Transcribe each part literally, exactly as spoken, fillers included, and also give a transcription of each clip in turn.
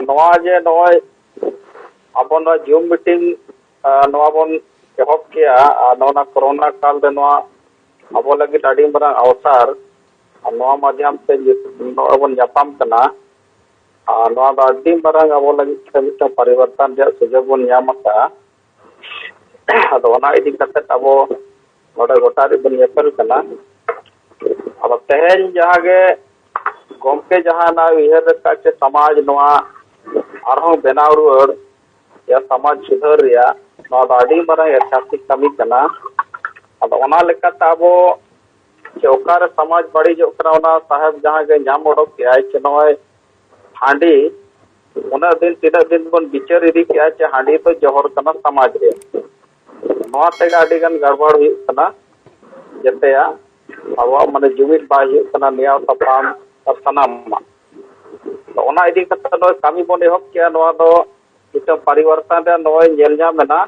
ᱱᱚᱣᱟ ᱡᱮ ᱱᱚᱜᱼᱚᱭ ᱟᱵᱚ ᱱᱚᱣᱟ ᱡᱩᱢ ᱢᱤᱴᱤᱝ, ᱟᱨ ᱱᱚᱣᱟ ᱵᱚᱱ ᱮᱦᱚᱵ ᱠᱮᱜᱼᱟ, ᱟᱨ ᱱᱚᱣᱟ ᱠᱚᱨᱳᱱᱟ ᱠᱟᱞ ᱨᱮ ᱱᱚᱣᱟ ᱟᱵᱚ ᱞᱟᱹᱜᱤᱫ ᱟᱹᱰᱤ ᱢᱟᱨᱟᱝ ᱚᱣᱥᱟᱨ, ᱟᱨ ᱱᱚᱣᱟ ᱢᱟᱫᱽᱫᱷᱚᱢ ᱛᱮ ᱱᱚᱜᱼᱚᱭ ᱵᱚᱱ ᱧᱟᱯᱟᱢ ᱠᱟᱱᱟ᱾ ᱟᱨ ᱱᱚᱣᱟ ᱫᱚ ᱟᱹᱰᱤ ᱢᱟᱨᱟᱝ ᱟᱵᱚ ᱞᱟᱹᱜᱤᱫ ᱛᱮ ᱢᱤᱫᱴᱟᱝ ᱯᱚᱨᱤᱵᱚᱨᱛᱚᱱ ᱨᱮᱭᱟᱜ ᱥᱩᱡᱳᱜᱽ ᱵᱚᱱ ᱧᱟᱢ ᱟᱠᱟᱫᱼᱟ᱾ ᱟᱫᱚ ᱚᱱᱟ ᱤᱫᱤ ᱠᱟᱛᱮ ᱟᱵᱚ ᱱᱚᱰᱮ ᱜᱚᱴᱟ ᱨᱮᱵᱚᱱ ᱧᱮᱯᱮᱞ ᱠᱟᱱᱟ᱾ ᱟᱫᱚ ᱛᱮᱦᱮᱧ ᱡᱟᱦᱟᱸ ᱜᱮ ᱜᱚᱢᱠᱮ ᱡᱟᱦᱟᱸ ᱱᱟᱜ ᱩᱭᱦᱟᱹᱨ ᱟᱠᱟᱫ ᱪᱮ ᱥᱚᱢᱟᱡᱽ ᱱᱚᱣᱟ ᱟᱨᱦᱚᱸ ᱵᱮᱱᱟᱣ ᱨᱩᱣᱟᱹᱲ ᱭᱟ ᱥᱚᱢᱟᱡᱽ ᱥᱩᱫᱷᱟᱹᱨ ᱨᱮᱭᱟᱜ, ᱱᱚᱣᱟ ᱫᱚ ᱟᱹᱰᱤ ᱢᱟᱨᱟᱝ ᱮᱛᱤᱦᱟᱥᱤᱠ ᱠᱟᱹᱢᱤ ᱠᱟᱱᱟ᱾ ᱟᱫᱚ ᱚᱱᱟ ᱞᱮᱠᱟᱛᱮ ᱟᱵᱚ ᱪᱮ ᱚᱠᱟᱨᱮ ᱥᱚᱢᱟᱡᱽ ᱵᱟᱹᱲᱤᱡᱚᱜ ᱠᱟᱱᱟ, ᱚᱱᱟ ᱥᱟᱦᱮᱵᱽ ᱡᱟᱦᱟᱸ ᱜᱮ ᱧᱟᱢ ᱚᱰᱚᱠ ᱠᱮᱜᱼᱟᱭ ᱪᱮ ᱱᱚᱜᱼᱚᱭ ᱦᱟᱺᱰᱤ, ᱩᱱᱟᱹᱜ ᱫᱤᱱ ᱛᱤᱱᱟᱹᱜ ᱫᱤᱱ ᱵᱚᱱ ᱵᱤᱪᱟᱹᱨ ᱤᱫᱤ ᱠᱮᱜᱼᱟ ᱪᱮ ᱦᱟᱺᱰᱤ ᱫᱚ ᱡᱚᱦᱚᱨ ᱠᱟᱱᱟ ᱥᱚᱢᱟᱡᱽ ᱨᱮ, ᱱᱚᱣᱟ ᱛᱮᱜᱮ ᱟᱹᱰᱤ ᱜᱟᱱ ᱜᱟᱲᱵᱟᱲ ᱦᱩᱭᱩᱜ ᱠᱟᱱᱟ᱾ ᱡᱮᱛᱮᱭᱟᱜ ᱟᱵᱚᱣᱟᱜ ᱢᱟᱱᱮ ᱡᱩᱢᱤᱫ ᱵᱟᱭ ᱦᱩᱭᱩᱜ ᱠᱟᱱᱟ, ᱱᱮᱭᱟᱣ ᱛᱟᱯᱟᱢ ᱟᱨ ᱥᱟᱱᱟᱢᱟᱜ᱾ ᱛᱚ ᱚᱱᱟ ᱤᱫᱤ ᱠᱟᱛᱮ ᱱᱚᱜᱼᱚᱭ ᱠᱟᱹᱢᱤ ᱵᱚᱱ ᱮᱦᱚᱵ ᱠᱮᱜᱼᱟ, ᱱᱚᱣᱟ ᱫᱚ ᱢᱤᱫᱴᱟᱝ ᱯᱚᱨᱤᱵᱚᱨᱛᱚᱱ ᱨᱮ ᱱᱚᱜᱼᱚᱭ ᱧᱮᱞ ᱧᱟᱢ ᱮᱱᱟ᱾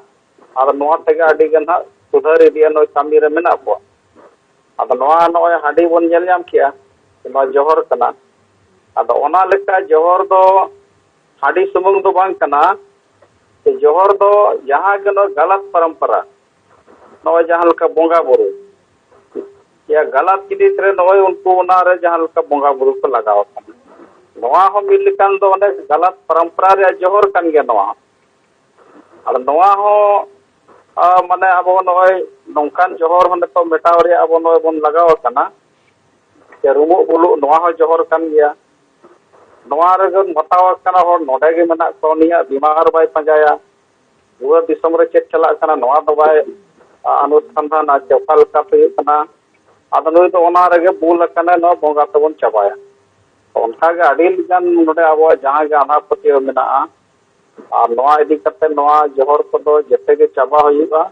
ᱟᱨ ᱱᱚᱣᱟ ᱛᱮᱜᱮ ᱟᱹᱰᱤ ᱜᱟᱱ ᱦᱟᱸᱜ ᱥᱩᱫᱷᱟᱹᱨ ᱤᱫᱤᱭᱟ ᱱᱚᱜᱼᱚᱭ ᱠᱟᱹᱢᱤ ᱨᱮ ᱢᱮᱱᱟᱜ ᱠᱚᱣᱟ᱾ ᱟᱫᱚ ᱱᱚᱣᱟ ᱱᱚᱜᱼᱚᱭ ᱦᱟᱺᱰᱤ ᱵᱚᱱ ᱧᱮᱞ ᱧᱟᱢ ᱠᱮᱜᱼᱟ, ᱱᱚᱣᱟ ᱡᱚᱦᱚᱨ ᱠᱟᱱᱟ᱾ ᱟᱫᱚ ᱚᱱᱟ ᱞᱮᱠᱟ ᱡᱚᱦᱚᱨ ᱫᱚ ᱦᱟᱺᱰᱤ ᱥᱩᱢᱩᱝ ᱫᱚ ᱵᱟᱝ ᱠᱟᱱᱟ, ᱡᱚᱦᱚᱨ ᱫᱚ ᱡᱟᱦᱟᱸ ᱜᱮ ᱱᱚᱣᱟ ᱜᱟᱞᱟᱛ ᱯᱚᱨᱚᱢᱯᱚᱨᱟ, ᱱᱚᱜᱼᱚᱭ ᱡᱟᱦᱟᱸ ᱞᱮᱠᱟ ᱵᱚᱸᱜᱟ ᱵᱩᱨᱩ, ᱭᱟ ᱜᱟᱞᱟᱛ ᱡᱤᱱᱤᱥ ᱨᱮ ᱱᱚᱜᱼᱚᱭ ᱩᱱᱠᱩ ᱚᱱᱟ ᱨᱮ ᱡᱟᱦᱟᱸ ᱞᱮᱠᱟ ᱵᱚᱸᱜᱟ ᱵᱩᱨᱩ ᱠᱚ ᱞᱟᱜᱟᱣ ᱟᱠᱟᱱᱟ, ᱱᱚᱣᱟ ᱦᱚᱸ ᱢᱤᱫ ᱞᱮᱠᱟᱱ ᱫᱚ ᱚᱱᱮ ᱜᱟᱞᱟᱛ ᱯᱚᱨᱚᱢᱯᱚᱨᱟ ᱨᱮᱭᱟᱜ ᱡᱚᱦᱚᱨ ᱠᱟᱱ ᱜᱮᱭᱟ ᱱᱚᱣᱟ ᱦᱚᱸ᱾ ᱟᱨ ᱱᱚᱣᱟ ᱦᱚᱸ, ᱟ, ᱢᱟᱱᱮ ᱟᱵᱚ ᱱᱚᱜᱼᱚᱭ ᱱᱚᱝᱠᱟᱱ ᱡᱚᱦᱚᱨ ᱦᱚᱸ ᱱᱤᱛᱚᱜ ᱢᱮᱴᱟᱣ ᱨᱮᱭᱟᱜ ᱟᱵᱚ ᱱᱚᱜᱼᱚᱭ ᱵᱚᱱ ᱞᱟᱜᱟᱣ ᱟᱠᱟᱱᱟ᱾ ᱡᱮ ᱨᱩᱢᱩᱜ ᱵᱩᱞᱩᱜ ᱱᱚᱣᱟ ᱦᱚᱸ ᱡᱚᱦᱚᱨ ᱠᱟᱱ ᱜᱮᱭᱟ᱾ ᱱᱚᱣᱟ ᱨᱮᱜᱮ ᱢᱟᱛᱟᱣ ᱟᱠᱟᱱᱟ ᱦᱚᱲ ᱱᱚᱰᱮ ᱜᱮ ᱢᱮᱱᱟᱜ ᱠᱚᱣᱟ, ᱩᱱᱤᱭᱟᱜ ᱫᱤᱢᱟᱜᱽ ᱵᱟᱭ ᱯᱟᱸᱡᱟᱭᱟ᱾ ᱫᱩᱣᱟᱹᱨ ᱫᱤᱥᱚᱢ ᱨᱮ ᱪᱮᱫ ᱪᱟᱞᱟᱜ ᱠᱟᱱᱟ ᱱᱚᱣᱟ ᱫᱚ ᱵᱟᱭ, ᱟ, ᱚᱱᱩᱥᱚᱱᱫᱷᱟᱱᱟ ᱪᱮ ᱚᱠᱟ ᱞᱮᱠᱟᱛᱮ ᱦᱩᱭᱩᱜ ᱠᱟᱱᱟ᱾ ᱟᱫᱚ ᱱᱩᱭ ᱫᱚ ᱚᱱᱟ ᱨᱮᱜᱮ ᱵᱩᱞ ᱟᱠᱟᱱᱟᱭ, ᱱᱚᱣᱟ ᱵᱚᱸᱜᱟ ᱛᱮᱵᱚᱱ ᱪᱟᱵᱟᱭᱟ᱾ ᱚᱱᱠᱟᱜᱮ ᱟᱹᱰᱤ ᱞᱮᱠᱟᱱ ᱱᱚᱰᱮ ᱟᱵᱚᱣᱟᱜ ᱡᱟᱦᱟᱸ ᱜᱮ ᱟᱸᱫᱷᱟ ᱯᱟᱹᱛᱭᱟᱹᱣ ᱢᱮᱱᱟᱜᱼᱟ, ᱟᱨ ᱱᱚᱣᱟ ᱤᱫᱤ ᱠᱟᱛᱮ ᱱᱚᱣᱟ ᱡᱚᱦᱚᱨ ᱠᱚᱫᱚ ᱡᱮᱛᱮ ᱜᱮ ᱪᱟᱵᱟ ᱦᱩᱭᱩᱜᱼᱟ᱾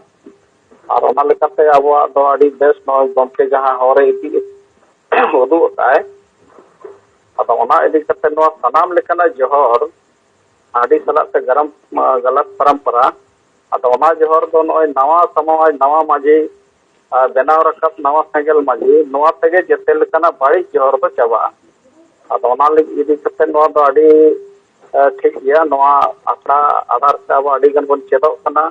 ᱟᱨ ᱚᱱᱟ ᱞᱮᱠᱟᱛᱮ ᱟᱵᱚᱣᱟᱜ ᱫᱚ ᱟᱹᱰᱤ ᱵᱮᱥ ᱱᱚᱜᱼᱚᱭ ᱜᱚᱢᱠᱮ ᱡᱟᱦᱟᱸ ᱦᱚᱨᱮ ᱤᱫᱤ ᱩᱫᱩᱜ ᱟᱠᱟᱫᱼᱟᱭ᱾ ᱟᱫᱚ ᱚᱱᱟ ᱤᱫᱤ ᱠᱟᱛᱮ ᱱᱚᱣᱟ ᱥᱟᱱᱟᱢ ᱞᱮᱠᱟᱱᱟᱜ ᱡᱚᱦᱚᱨ ᱦᱟᱺᱰᱤ ᱥᱟᱞᱟᱜ ᱛᱮ ᱜᱟᱨᱟᱢ, ᱜᱟᱞᱟᱛ ᱯᱚᱨᱚᱢᱯᱚᱨᱟ᱾ ᱟᱫᱚ ᱚᱱᱟ ᱡᱚᱦᱚᱨ ᱫᱚ ᱱᱚᱜᱼᱚᱭ ᱱᱟᱣᱟ ᱥᱚᱢᱟᱡᱽ, ᱱᱟᱣᱟ ᱢᱟᱹᱡᱷᱤ, ᱟᱨ ᱵᱮᱱᱟᱣ ᱨᱟᱠᱟᱵ ᱱᱟᱣᱟ ᱥᱮᱸᱜᱮᱞ ᱢᱟᱹᱡᱷᱤ, ᱱᱚᱣᱟ ᱛᱮᱜᱮ ᱡᱮᱛᱮ ᱞᱮᱠᱟᱱᱟᱜ ᱵᱟᱹᱲᱤᱡ ᱡᱚᱦᱚᱨ ᱫᱚ ᱪᱟᱵᱟᱜᱼᱟ᱾ ᱟᱫᱚ ᱚᱱᱟ ᱞᱟᱹᱜᱤᱫ ᱤᱫᱤ ᱠᱟᱛᱮ ᱱᱚᱣᱟ ᱫᱚ ᱟᱹᱰᱤ ᱮ, ᱴᱷᱤᱠ ᱜᱮᱭᱟ, ᱱᱚᱣᱟ ᱟᱠᱷᱲᱟ ᱟᱫᱷᱟᱨ ᱛᱮ ᱟᱵᱚ ᱟᱹᱰᱤ ᱜᱟᱱ ᱵᱚᱱ ᱪᱮᱫᱚᱜ ᱠᱟᱱᱟ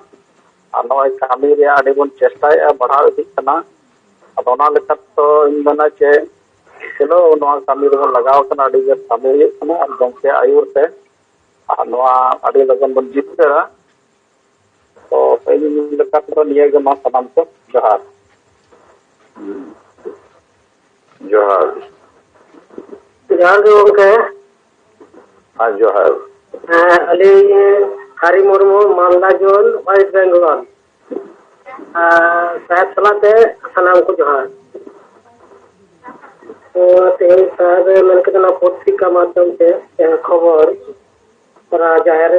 ᱟᱨ ᱱᱚᱜᱼᱚᱭ ᱠᱟᱹᱢᱤ ᱨᱮᱭᱟᱜ ᱟᱹᱰᱤ ᱵᱚᱱ ᱪᱮᱥᱴᱟᱭᱮᱫᱼᱟ, ᱵᱟᱲᱦᱟᱣ ᱤᱫᱤᱜ ᱠᱟᱱᱟ᱾ ᱟᱫᱚ ᱚᱱᱟ ᱞᱮᱠᱟᱛᱮ ᱤᱧ ᱢᱮᱱᱟ ᱪᱮ ᱪᱚᱞᱚ ᱱᱚᱣᱟ ᱠᱟᱹᱢᱤ ᱨᱮᱵᱚᱱ ᱞᱟᱜᱟᱣ ᱠᱟᱱᱟ, ᱟᱹᱰᱤ ᱜᱮ ᱠᱟᱹᱢᱤ ᱦᱩᱭᱩᱜ ᱠᱟᱱᱟ ᱟᱨ ᱜᱚᱢᱠᱮᱭᱟᱜ ᱟᱹᱭᱩᱨ ᱛᱮ ᱟᱨ ᱱᱚᱣᱟ ᱟᱹᱰᱤ ᱞᱚᱜᱚᱱ ᱵᱚᱱ ᱡᱤᱛᱠᱟᱹᱨᱟ᱾ ᱛᱚ ᱤᱧ ᱞᱮᱠᱟ ᱛᱮᱫᱚ ᱱᱤᱭᱟᱹ ᱜᱮ, ᱢᱟ ᱥᱟᱱᱟᱢ ᱠᱚ ᱡᱚᱦᱟᱨ᱾ ᱡᱚᱦᱟᱨ᱾ ᱡᱚᱦᱟᱨ ᱜᱮ ᱜᱚᱢᱠᱮ᱾ ᱦᱮᱸ, ᱡᱚᱦᱟᱨ᱾ ᱦᱮᱸ, ᱟᱹᱞᱤᱧ ᱦᱟᱨᱤ ᱢᱩᱨᱢᱩ, ᱢᱟᱞᱫᱟ ᱡᱳᱱ, ᱳᱭᱮᱥᱴ ᱵᱮᱝᱜᱚᱞ᱾ ᱟᱨ ᱥᱟᱦᱮᱵ ᱥᱟᱞᱟᱜ ᱛᱮ ᱥᱟᱱᱟᱢ ᱠᱚ ᱡᱚᱦᱟᱨ᱾ ᱛᱚ ᱛᱮᱦᱮᱧ ᱥᱟᱦᱮᱵ ᱮ ᱢᱮᱱ ᱠᱮᱫᱟ, ᱱᱚᱣᱟ ᱯᱚᱛᱨᱤᱠᱟ ᱢᱟᱫᱽᱫᱷᱚᱢ ᱛᱮ ᱡᱟᱦᱟᱸ ᱠᱷᱚᱵᱚᱨ, ᱚᱱᱟ ᱡᱟᱦᱮᱨ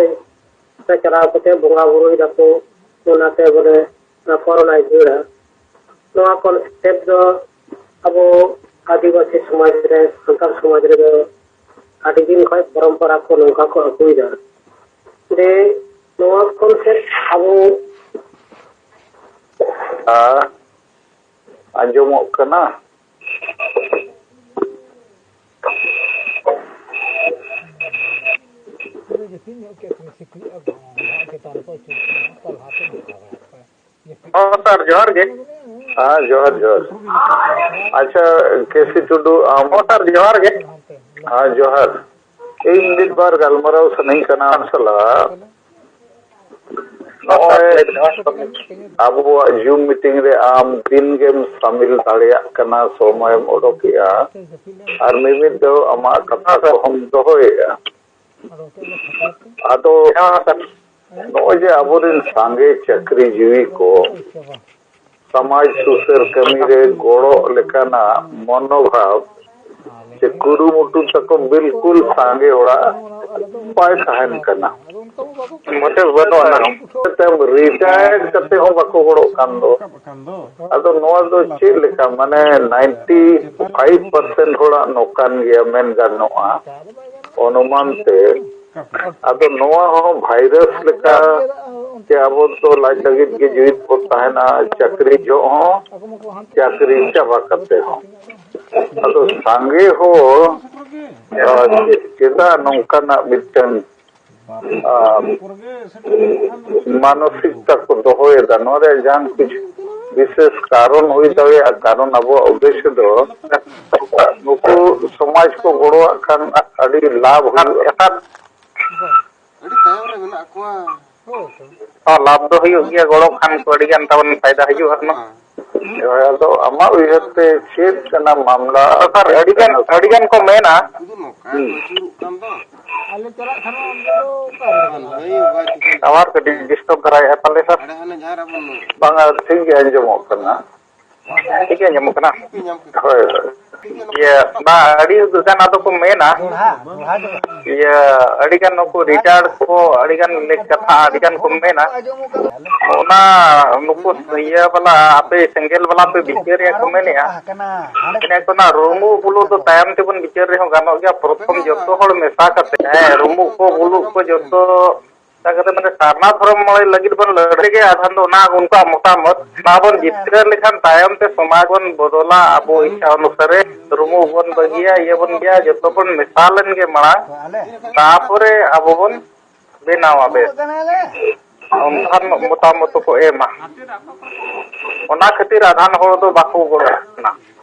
ᱨᱮ ᱪᱟᱞᱟᱣ ᱠᱟᱛᱮ ᱵᱚᱸᱜᱟ ᱵᱩᱨᱩᱭ ᱫᱟᱠᱚ, ᱚᱱᱟᱛᱮ ᱵᱚᱞᱮ ᱚᱱᱟ ᱠᱚᱨᱳᱱᱟᱭ ᱫᱟᱹᱲᱟ᱾ ᱱᱚᱣᱟ ᱠᱚᱱᱥᱮᱯᱴ ᱫᱚ ᱟᱵᱚ ᱟᱹᱫᱤᱵᱟᱹᱥᱤ ᱥᱚᱢᱟᱡᱽ ᱨᱮ, ᱥᱟᱱᱛᱟᱲ ᱥᱚᱢᱟᱡᱽ ᱨᱮᱫᱚ ᱟᱹᱰᱤ ᱫᱤᱱ ᱠᱷᱚᱱ ᱯᱚᱨᱚᱢᱯᱚᱨᱟ ᱠᱚ ᱱᱚᱝᱠᱟ ᱠᱚ ᱟᱹᱜᱩᱭᱮᱫᱟ᱾ ᱡᱮ ᱱᱚᱣᱟ ᱠᱚᱱᱥᱮᱯᱴ ᱟᱵᱚ ᱟᱸᱡᱚᱢᱚᱜ ᱠᱟᱱᱟ? ᱦᱚᱸ ᱥᱟᱨ, ᱡᱚᱦᱟᱨ ᱜᱮ᱾ ᱦᱮᱸ, ᱡᱚᱦᱟᱨ, ᱡᱚᱦᱟᱨ᱾ ᱟᱪᱪᱷᱟ, ᱠᱮ ᱥᱤ ᱴᱩᱰᱩ, ᱟᱢ? ᱦᱚᱸ ᱥᱟᱨ, ᱡᱚᱦᱟᱨ ᱜᱮ᱾ ᱦᱮᱸ, ᱡᱚᱦᱟᱨ᱾ ᱤᱧ ᱢᱤᱫ ᱵᱟᱨ ᱜᱟᱞᱢᱟᱨᱟᱣ ᱥᱟᱱᱟᱧ ᱠᱟᱱᱟ ᱟᱢ ᱥᱟᱞᱟᱜ᱾ ᱱᱚᱜᱼᱚᱭ ᱟᱵᱚᱣᱟᱜ ᱡᱩᱢ ᱢᱤᱴᱤᱝ ᱨᱮ ᱟᱢ ᱫᱤᱱ ᱜᱮᱢ ᱥᱟᱢᱤᱞ ᱫᱟᱲᱮᱭᱟᱜ ᱠᱟᱱᱟ, ᱥᱚᱢᱚᱭᱮᱢ ᱚᱰᱚᱠᱮᱜᱼᱟ, ᱟᱨ ᱢᱤᱢᱤᱫ ᱫᱷᱟᱣ ᱟᱢᱟᱜ ᱠᱟᱛᱷᱟ ᱠᱚᱦᱚᱸᱢ ᱫᱚᱦᱚᱭᱮᱜᱼᱟ᱾ ᱟᱫᱚ ᱱᱚᱜᱼᱚᱭ ᱡᱮ ᱟᱵᱚᱨᱮᱱ ᱥᱟᱸᱜᱮ ᱪᱟᱹᱠᱨᱤ ᱡᱤᱣᱤ ᱠᱚ ᱥᱚᱢᱟᱡᱽ ᱥᱩᱥᱟᱹᱨ ᱠᱟᱹᱢᱤ ᱨᱮ ᱜᱚᱲᱚ ᱞᱮᱠᱟᱱᱟᱜ ᱢᱚᱱᱳᱵᱷᱟᱵ ᱥᱮ ᱠᱩᱨᱩᱢᱩᱴᱩ ᱛᱟᱠᱚ ᱵᱤᱞᱠᱩᱞ ᱥᱟᱸᱜᱮ ᱦᱚᱲᱟᱜ ᱵᱟᱭ ᱛᱟᱦᱮᱱ ᱠᱟᱱᱟ᱾ ᱢᱚᱴᱮ ᱵᱟᱹᱱᱩᱜ ᱟᱱᱟ᱾ ᱨᱤᱴᱟᱭᱟᱨᱰ ᱠᱟᱛᱮ ᱦᱚᱸ ᱵᱟᱠᱚ ᱜᱚᱲᱚᱜ ᱠᱟᱱ ᱫᱚ᱾ ᱟᱫᱚ ᱱᱚᱣᱟ ᱫᱚ ᱪᱮᱫ ᱞᱮᱠᱟ, ᱢᱟᱱᱮ, ᱱᱟᱭᱤᱱᱴᱤ ᱯᱷᱟᱭᱤᱵᱷ ᱯᱟᱨᱥᱮᱱᱴ ᱦᱚᱲᱟᱜ ᱱᱚᱝᱠᱟᱱ ᱜᱮᱭᱟ ᱢᱮᱱ ᱜᱟᱱᱚᱜᱼᱟ, ᱚᱱᱩᱢᱟᱱ ᱛᱮ᱾ ᱟᱫᱚ ᱱᱚᱣᱟ ᱦᱚᱸ ᱵᱷᱟᱭᱨᱟᱥ ᱞᱮᱠᱟ ᱡᱮ ᱟᱵᱚ ᱫᱚ ᱞᱟᱡ ᱞᱟᱹᱜᱤᱫ ᱜᱮ ᱡᱤᱣᱤᱫ ᱵᱚ ᱛᱟᱦᱮᱱᱟ, ᱪᱟᱹᱠᱨᱤ ᱡᱚᱦᱚᱜ ᱦᱚᱸ, ᱪᱟᱹᱠᱨᱤ ᱪᱟᱵᱟ ᱠᱟᱛᱮ ᱦᱚᱸ᱾ ᱟᱫᱚ ᱥᱟᱸᱜᱮ ᱦᱚᱲ ᱪᱮᱫᱟᱜ ᱱᱚᱝᱠᱟᱱᱟᱜ ᱢᱤᱫᱴᱟᱝ ᱢᱟᱱᱚᱥᱤᱠ ᱛᱟᱠᱚ ᱫᱚᱦᱚᱭᱮᱫᱟ? ᱱᱚᱣᱟ ᱨᱮᱭᱟᱜ ᱡᱟᱦᱟᱱ ᱠᱤᱪᱷᱩ ᱵᱤᱥᱮᱥ ᱠᱟᱨᱚᱱ ᱦᱩᱭ ᱫᱟᱲᱮᱭᱟᱜᱼᱟ᱾ ᱠᱟᱨᱚᱱ ᱟᱵᱚᱣᱟᱜ ᱩᱫᱽᱫᱮᱥᱥᱚ ᱫᱚ ᱱᱩᱠᱩ ᱥᱚᱢᱟᱡᱽ ᱠᱚ ᱜᱚᱲᱚᱣᱟᱜ ᱠᱷᱟᱱ ᱟᱹᱰᱤ ᱞᱟᱵᱷ ᱦᱩᱭᱩᱜᱼᱟ᱾ ᱟᱹᱰᱤ ᱛᱟᱭᱚᱢ ᱨᱮ ᱢᱮᱱᱟᱜ ᱠᱚᱣᱟ᱾ ᱦᱚᱸ, ᱞᱟᱵᱷ ᱫᱚ ᱦᱩᱭᱩᱜ ᱜᱮᱭᱟ, ᱜᱚᱲᱚ ᱠᱷᱟᱱ ᱠᱚ ᱟᱹᱰᱤ ᱜᱟᱱ ᱛᱟᱵᱚᱱ ᱯᱷᱟᱭᱫᱟ ᱦᱩᱭᱩᱜᱼᱟ ᱦᱟᱸᱜ᱾ ᱦᱳᱭ, ᱟᱫᱚ ᱟᱢᱟᱜ ᱩᱭᱦᱟᱹᱨ ᱛᱮ ᱪᱮᱫ ᱠᱟᱱᱟ ᱢᱟᱢᱞᱟ? ᱟᱹᱰᱤ ᱜᱟᱱ, ᱟᱹᱰᱤ ᱜᱟᱱ ᱠᱚ ᱢᱮᱱᱟ᱾ ᱦᱩᱸ᱾ ᱴᱟᱣᱟᱨ ᱠᱟᱹᱴᱤᱡ ᱰᱤᱥᱴᱟᱨᱵ ᱫᱷᱟᱨᱟᱭᱮᱫᱼᱟ ᱯᱟᱞᱮ, ᱥᱟᱨ? ᱵᱟᱝᱟ, ᱴᱷᱤᱠ ᱜᱮ ᱟᱸᱡᱚᱢᱚᱜ ᱠᱟᱱᱟ᱾ ᱴᱷᱤᱠ ᱜᱮ ᱟᱸᱡᱚᱢᱚᱜ ᱠᱟᱱᱟ? ᱦᱳᱭ, ᱦᱳᱭ᱾ ᱤᱭᱟᱹ, ᱵᱟ, ᱟᱹᱰᱤ ᱜᱟᱱ ᱟᱫᱚ ᱠᱚ ᱢᱮᱱᱟ, ᱤᱭᱟᱹ, ᱟᱹᱰᱤ ᱜᱟᱱ ᱱᱩᱠᱩ ᱨᱤᱴᱟᱭᱟᱨᱰ ᱠᱚ ᱟᱹᱰᱤ ᱜᱟᱱ ᱞᱮ ᱠᱟᱛᱷᱟ, ᱟᱹᱰᱤ ᱜᱟᱱ ᱠᱚ ᱢᱮᱱᱟ, ᱚᱱᱟ ᱱᱩᱠᱩ ᱤᱭᱟᱹ ᱵᱟᱞᱟ, ᱟᱯᱮ ᱥᱮᱸᱜᱮᱞ ᱵᱟᱞᱟ ᱯᱮ ᱵᱤᱪᱟᱹᱨᱮᱭᱟ ᱠᱚ ᱢᱮᱱᱮᱜᱼᱟ᱾ ᱤᱱᱟᱹ ᱠᱷᱚᱱᱟᱜ ᱨᱩᱢᱩᱜ ᱵᱩᱞᱩᱜ ᱫᱚ ᱛᱟᱭᱚᱢ ᱛᱮᱵᱚᱱ ᱵᱤᱪᱟᱹᱨ ᱨᱮᱦᱚᱸ ᱜᱟᱱᱚᱜ ᱜᱮᱭᱟ, ᱯᱨᱚᱛᱷᱚᱢ ᱡᱚᱛᱚ ᱦᱚᱲ ᱢᱮᱥᱟ ᱠᱟᱛᱮ, ᱦᱮᱸ, ᱨᱩᱢᱩᱜ ᱠᱚ ᱵᱩᱞᱩᱜ ᱠᱚ ᱡᱚᱛᱚ ᱚᱱᱠᱟ ᱠᱟᱛᱮ ᱢᱟᱱᱮ ᱥᱟᱨᱱᱟ ᱫᱷᱚᱨᱚᱢ ᱢᱚᱬᱮ ᱞᱟᱹᱜᱤᱫ ᱵᱚᱱ ᱞᱟᱹᱲᱦᱟᱹᱭ ᱜᱮ, ᱟᱫᱷᱟᱱ ᱫᱚ ᱚᱱᱟ ᱩᱱᱠᱩᱣᱟᱜ ᱢᱚᱛᱟᱢᱚᱛ, ᱚᱱᱟ ᱵᱚᱱ ᱡᱤᱛᱠᱟᱹᱨ ᱞᱮᱠᱷᱟᱱ ᱛᱟᱭᱚᱢ ᱛᱮ ᱥᱚᱢᱟᱡᱽ ᱵᱚᱱ ᱵᱚᱫᱚᱞᱟ, ᱟᱵᱚ ᱤᱪᱪᱷᱟ ᱚᱱᱩᱥᱟᱨᱮ ᱨᱩᱢᱩᱜ ᱵᱚᱱ ᱵᱟᱹᱜᱤᱭᱟ, ᱤᱭᱟᱹ ᱵᱚᱱ ᱤᱭᱟᱹ, ᱡᱚᱛᱚ ᱵᱚᱱ ᱢᱮᱥᱟ ᱞᱮᱱ ᱜᱮ ᱢᱟᱲᱟᱝ, ᱛᱟᱯᱚᱨᱮ ᱟᱵᱚ ᱵᱚᱱ ᱵᱮᱱᱟᱣᱟ ᱵᱮᱥ᱾ ᱚᱱᱠᱟᱱ ᱢᱚᱛᱟᱢᱚᱛ ᱠᱚ ᱮᱢᱟ᱾ ᱚᱱᱟ ᱠᱷᱟᱹᱛᱤᱨ ᱟᱫᱷᱟᱱ ᱦᱚᱲ ᱫᱚ ᱵᱟᱠᱚ ᱜᱚᱲᱚᱜ ᱠᱟᱱᱟ᱾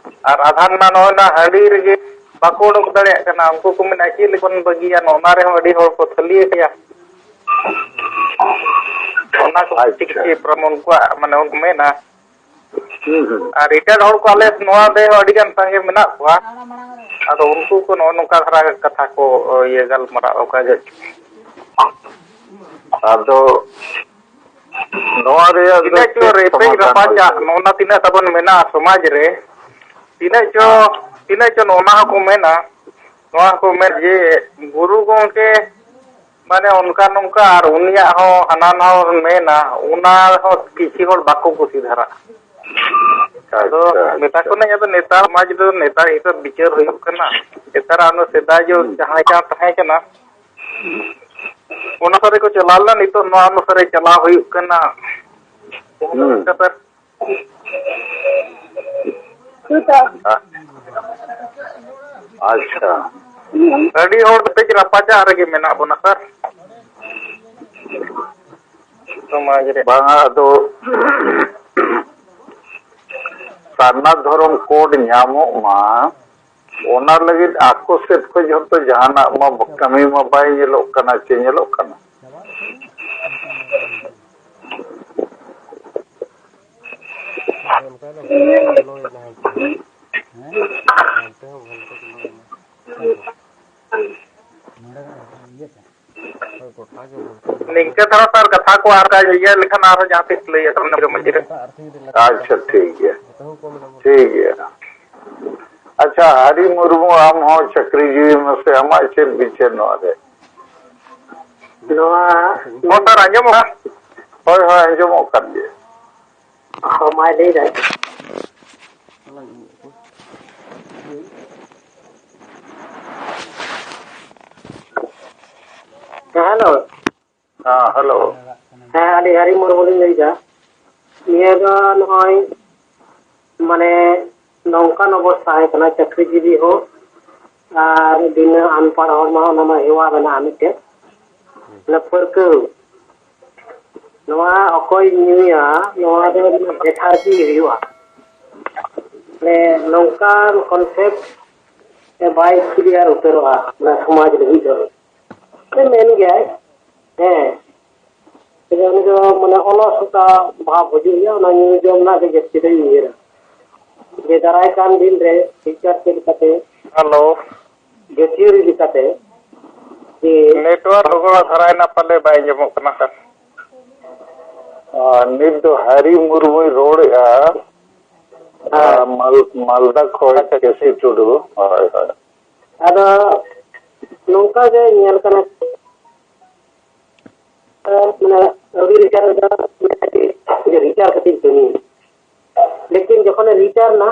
ᱟᱨ ᱟᱫᱷᱟᱱ ᱢᱟ ᱱᱚᱜᱼᱚᱭ ᱱᱟ ᱦᱟᱺᱰᱤ ᱨᱮᱜᱮ ᱵᱟᱠᱚ ᱚᱰᱚᱠ ᱫᱟᱲᱮᱭᱟᱜ ᱠᱟᱱᱟ᱾ ᱩᱱᱠᱩ ᱠᱚ ᱢᱮᱱᱟ ᱪᱮᱫ ᱞᱮᱠᱟ ᱵᱚᱱ ᱵᱟᱹᱜᱤᱭᱟ, ᱱᱚᱜᱼᱚ ᱱᱟ ᱨᱮᱦᱚᱸ ᱟᱹᱰᱤ ᱦᱚᱲ ᱠᱚ ᱛᱷᱟᱹᱞᱤᱭᱟᱹ ᱜᱮᱭᱟ᱾ ᱚᱱᱟ ᱠᱚ ᱟᱪᱪᱷᱟ᱾ ᱪᱤᱠᱤ ᱯᱨᱚᱢᱚᱱ ᱠᱚᱣᱟᱜ ᱢᱟᱱᱮ ᱩᱱᱠᱩ ᱢᱮᱱᱟ᱾ ᱦᱩᱸ, ᱦᱩᱸ᱾ ᱟᱨ ᱮᱴᱟᱜ ᱦᱚᱲ ᱠᱚ ᱟᱞᱮ ᱱᱚᱣᱟ ᱫᱮ ᱦᱚᱸ ᱟᱹᱰᱤ ᱜᱟᱱ ᱥᱟᱸᱜᱮ ᱢᱮᱱᱟᱜ ᱠᱚᱣᱟ᱾ ᱟᱫᱚ ᱩᱱᱠᱩ ᱠᱚ ᱱᱚᱜᱼᱚ ᱱᱚᱝᱠᱟ ᱫᱷᱟᱨᱟ ᱠᱟᱛᱷᱟ ᱠᱚ ᱤᱭᱟᱹ ᱜᱟᱞᱢᱟᱨᱟᱣ ᱚᱠᱟ ᱡᱚᱦᱚᱜ᱾ ᱟᱫᱚ ᱱᱚᱣᱟ ᱨᱮᱭᱟᱜ ᱫᱚ ᱛᱤᱱᱟᱹᱜ ᱪᱚ ᱪᱮᱫ ᱨᱮᱯᱮᱡ ᱥᱚᱢᱟᱫᱷᱟᱱ ᱨᱟᱯᱟᱪᱟᱜ ᱦᱩᱭᱩᱜᱼᱟ? ᱱᱚᱜᱼᱚ ᱱᱟ ᱛᱤᱱᱟᱹᱜ ᱛᱟᱵᱚᱱ ᱢᱮᱱᱟᱜᱼᱟ ᱥᱚᱢᱟᱡᱽ ᱨᱮ, ᱛᱤᱱᱟᱹᱜ ᱪᱚ, ᱦᱮᱸ᱾ ᱛᱤᱱᱟᱹᱜ ᱪᱚ ᱱᱚᱜᱼᱚ ᱱᱟ ᱦᱚᱸᱠᱚ ᱢᱮᱱᱟ, ᱱᱚᱣᱟ ᱦᱚᱸᱠᱚ ᱢᱮᱱ ᱡᱮ ᱜᱩᱨᱩ ᱜᱚᱢᱠᱮ ᱢᱟᱱᱮ ᱚᱱᱠᱟ ᱱᱚᱝᱠᱟ ᱟᱨ ᱩᱱᱤᱭᱟᱜ ᱦᱚᱸ ᱦᱟᱱᱟ ᱱᱟᱣᱟ ᱵᱚᱱ ᱢᱮᱱᱟ, ᱚᱱᱟ ᱦᱚᱸ ᱠᱤᱪᱷᱩ ᱦᱚᱲ ᱵᱟᱠᱚ ᱠᱩᱥᱤ ᱫᱷᱟᱨᱟᱜᱼᱟ᱾ ᱟᱫᱚ ᱟᱪᱪᱷᱟ, ᱢᱮᱛᱟ ᱟᱪᱪᱷᱟ᱾ ᱠᱚ ᱠᱟᱹᱱᱟᱹᱧ, ᱟᱫᱚ ᱱᱮᱛᱟᱨ ᱥᱚᱢᱟᱡᱽ ᱨᱮᱫᱚ ᱱᱮᱛᱟᱨ ᱦᱤᱥᱟᱹᱵ ᱵᱤᱪᱟᱹᱨ ᱦᱩᱭᱩᱜ ᱠᱟᱱᱟ᱾ ᱱᱮᱛᱟᱨ ᱟᱨ ᱚᱱᱟ ᱥᱮᱫᱟᱭ ᱡᱚ ᱦᱩᱸ᱾ ᱡᱟᱦᱟᱸ ᱞᱮᱠᱟ ᱛᱟᱦᱮᱸ ᱠᱟᱱᱟ, ᱚᱱᱟ ᱥᱟᱨᱮ ᱠᱚ ᱪᱟᱞᱟᱣ ᱞᱮᱱᱟ, ᱱᱤᱛᱚᱜ ᱱᱚᱣᱟ ᱚᱱᱩᱥᱟᱨᱮ ᱪᱟᱞᱟᱣ ᱦᱩᱭᱩᱜ ᱠᱟᱱᱟ᱾ ᱦᱩᱸ᱾ ᱠᱟᱛᱷᱟ ᱟ-, ᱟᱪᱪᱷᱟ᱾ ᱟᱹᱰᱤ ᱦᱚᱲ ᱫᱚ ᱠᱟᱹᱡ ᱨᱟᱯᱟᱪᱟᱜ ᱨᱮᱜᱮ ᱢᱮᱱᱟᱜ ᱵᱚᱱᱟ, ᱥᱟᱨ᱾ ᱥᱚᱢᱟᱡᱽ ᱨᱮ᱾ ᱵᱟᱝᱟ, ᱟᱫᱚ ᱥᱟᱨᱱᱟ ᱫᱷᱚᱨᱚᱢ ᱠᱳᱰ ᱧᱟᱢᱚᱜ ᱢᱟ, ᱚᱱᱟ ᱞᱟᱹᱜᱤᱫ ᱟᱠᱚ ᱥᱮᱫ ᱠᱷᱚᱱ ᱡᱷᱚᱛᱚ ᱡᱟᱦᱟᱱᱟᱜ ᱢᱟ ᱠᱟᱹᱢᱤ ᱢᱟ ᱵᱟᱭ ᱧᱮᱞᱚᱜ ᱠᱟᱱᱟ᱾ ᱪᱮ ᱧᱮᱞᱚᱜ ᱠᱟᱱᱟ? ᱚᱱᱠᱟ ᱫᱚ ᱵᱚᱞᱚᱭᱮᱱᱟ ᱦᱟᱱᱛᱮ ᱦᱚᱸ᱾ ᱦᱮᱸ? ᱦᱟᱱᱛᱮ ᱦᱚᱸ ᱵᱚᱞᱚᱭᱮᱱᱟ᱾ ᱱᱚᱰᱮ ᱤᱭᱟᱹ ᱛᱮ᱾ ᱦᱳᱭ, ᱜᱚᱴᱟ ᱜᱮ ᱵᱚᱞᱚ᱾ ᱱᱤᱝᱠᱟᱹ ᱫᱷᱟᱨᱟ ᱥᱟᱨ ᱠᱟᱛᱷᱟ ᱠᱚ ᱟᱨ ᱤᱭᱟᱹ ᱞᱮᱠᱷᱟᱱ ᱟᱨᱦᱚᱸ ᱡᱟᱦᱟᱸ ᱛᱤᱥ ᱞᱟᱹᱭ ᱟᱠᱟᱱᱟ ᱢᱟᱹᱡᱷᱤ ᱨᱮ᱾ ᱟᱪᱪᱷᱟ, ᱴᱷᱤᱠ ᱜᱮᱭᱟ᱾ ᱴᱷᱤᱠ ᱜᱮᱭᱟ᱾ ᱟᱪᱪᱷᱟ, ᱦᱟᱨᱤ ᱢᱩᱨᱢᱩ, ᱟᱢ ᱦᱚᱸ ᱪᱟᱹᱠᱨᱤ ᱡᱤᱣᱤ ᱢᱟᱥᱮ, ᱟᱢᱟᱜ ᱪᱮᱫ ᱵᱤᱪᱟᱹᱨ ᱱᱚᱣᱟ ᱨᱮ? ᱱᱚᱣᱟ ᱦᱚᱸ ᱥᱟᱨ ᱟᱸᱡᱚᱢᱚᱜᱼᱟ? ᱦᱳᱭ, ᱦᱳᱭ, ᱟᱸᱡᱚᱢᱚᱜ ᱠᱟᱱ ᱜᱮᱭᱟ᱾ ᱦᱚᱸ, ᱢᱟᱭ ᱞᱟᱹᱭ ᱫᱟᱭ᱾ ᱦᱮᱸ, ᱦᱮᱞᱳ᱾ ᱦᱮᱸ, ᱦᱮᱞᱳ᱾ ᱦᱮᱸ, ᱟᱹᱞᱤᱧ ᱦᱟᱨᱤ ᱢᱩᱨᱢᱩ ᱞᱤᱧ ᱞᱟᱹᱭᱫᱟ᱾ ᱱᱤᱭᱟᱹ ᱫᱚ ᱱᱚᱜᱼᱚᱭ, ᱢᱟᱱᱮ, ᱱᱚᱝᱠᱟᱱ ᱚᱵᱚᱥᱛᱷᱟ ᱦᱩᱭ ᱠᱟᱱᱟ, ᱪᱟᱹᱠᱨᱤ ᱡᱤᱵᱤ ᱦᱚᱸ ᱟᱨ ᱵᱤᱱᱟᱹ ᱟᱱᱯᱟᱲ ᱦᱚᱲ ᱢᱟ ᱚᱱᱟ ᱢᱟ ᱦᱮᱣᱟ ᱢᱮᱱᱟᱜᱼᱟ ᱢᱤᱫᱴᱮᱱ, ᱚᱱᱟ ᱯᱟᱹᱨᱠᱟᱹᱣ᱾ ᱱᱚᱣᱟ ᱚᱠᱚᱭ ᱧᱩᱭᱟ, ᱱᱚᱣᱟ ᱫᱚ ᱵᱮᱴᱷᱟᱨ ᱜᱮ ᱦᱩᱭᱩᱜᱼᱟ᱾ ᱢᱟᱱᱮ, ᱱᱚᱝᱠᱟᱱ ᱠᱚᱱᱥᱮᱯᱴ ᱵᱟᱭ ᱠᱞᱤᱭᱟᱨ ᱩᱛᱟᱹᱨᱚᱜᱼᱟ ᱚᱱᱟ ᱥᱚᱢᱟᱡᱽ ᱞᱟᱹᱜᱤᱫ ᱫᱚ᱾ ᱢᱮᱱ ᱜᱮᱭᱟᱭ, ᱦᱮᱸ, ᱛᱚᱵᱮ ᱩᱱᱤ ᱫᱚ ᱢᱟᱱᱮ ᱚᱞᱚᱥᱚᱛᱟ ᱵᱷᱟᱵᱽ ᱦᱤᱡᱩᱜ ᱜᱮᱭᱟ, ᱚᱱᱟ ᱧᱩ ᱡᱚᱢ ᱨᱮᱱᱟᱜ ᱜᱮ ᱡᱟᱹᱥᱛᱤ ᱫᱚᱭ ᱩᱭᱦᱟᱹᱨᱟ᱾ ᱡᱮ ᱫᱟᱨᱟᱭ ᱠᱟᱱ ᱫᱤᱱ ᱨᱮ ᱯᱷᱤᱭᱩᱪᱟᱨ ᱪᱮᱫ ᱞᱮᱠᱟᱛᱮ ᱦᱮᱞᱳ᱾ ᱡᱟᱹᱛᱤᱭᱟᱹᱨᱤ ᱞᱮᱠᱟᱛᱮ ᱡᱮ ᱱᱮᱴᱣᱟᱨᱠ ᱜᱚᱲᱚ ᱫᱷᱟᱨᱟᱭᱮᱱᱟ ᱯᱟᱞᱮ, ᱵᱟᱭ ᱟᱸᱡᱚᱢᱚᱜ ᱠᱟᱱᱟ ᱥᱟᱨ᱾ ᱟᱨ ᱱᱤᱛ ᱫᱚ ᱦᱟᱨᱤ ᱢᱩᱨᱢᱩᱭ ᱨᱚᱲᱮᱫᱼᱟ᱾ ᱦᱮᱸ᱾ ᱟᱨ ᱢᱟᱞ-, ᱢᱟᱞᱫᱟ ᱠᱷᱚᱱ ᱟᱪᱪᱷᱟ, ᱟᱪᱪᱷᱟ, ᱠᱮᱥᱤ ᱴᱷᱤᱠ᱾ ᱴᱩᱰᱩ᱾ ᱦᱳᱭ, ᱦᱳᱭ᱾ ᱟᱫᱚ ᱱᱚᱝᱠᱟ ᱜᱮ ᱧᱮᱞ ᱠᱟᱱᱟ, ᱢᱟᱱᱮ, ᱟᱹᱣᱨᱤ ᱨᱤᱴᱟᱨ ᱨᱮᱫᱚ ᱨᱤᱴᱟᱨ ᱠᱟᱛᱮᱧ ᱠᱟᱹᱢᱤᱭᱟ᱾ ᱞᱮᱠᱤᱱ ᱡᱚᱠᱷᱚᱱᱮ ᱨᱤᱴᱟᱨ ᱮᱱᱟ,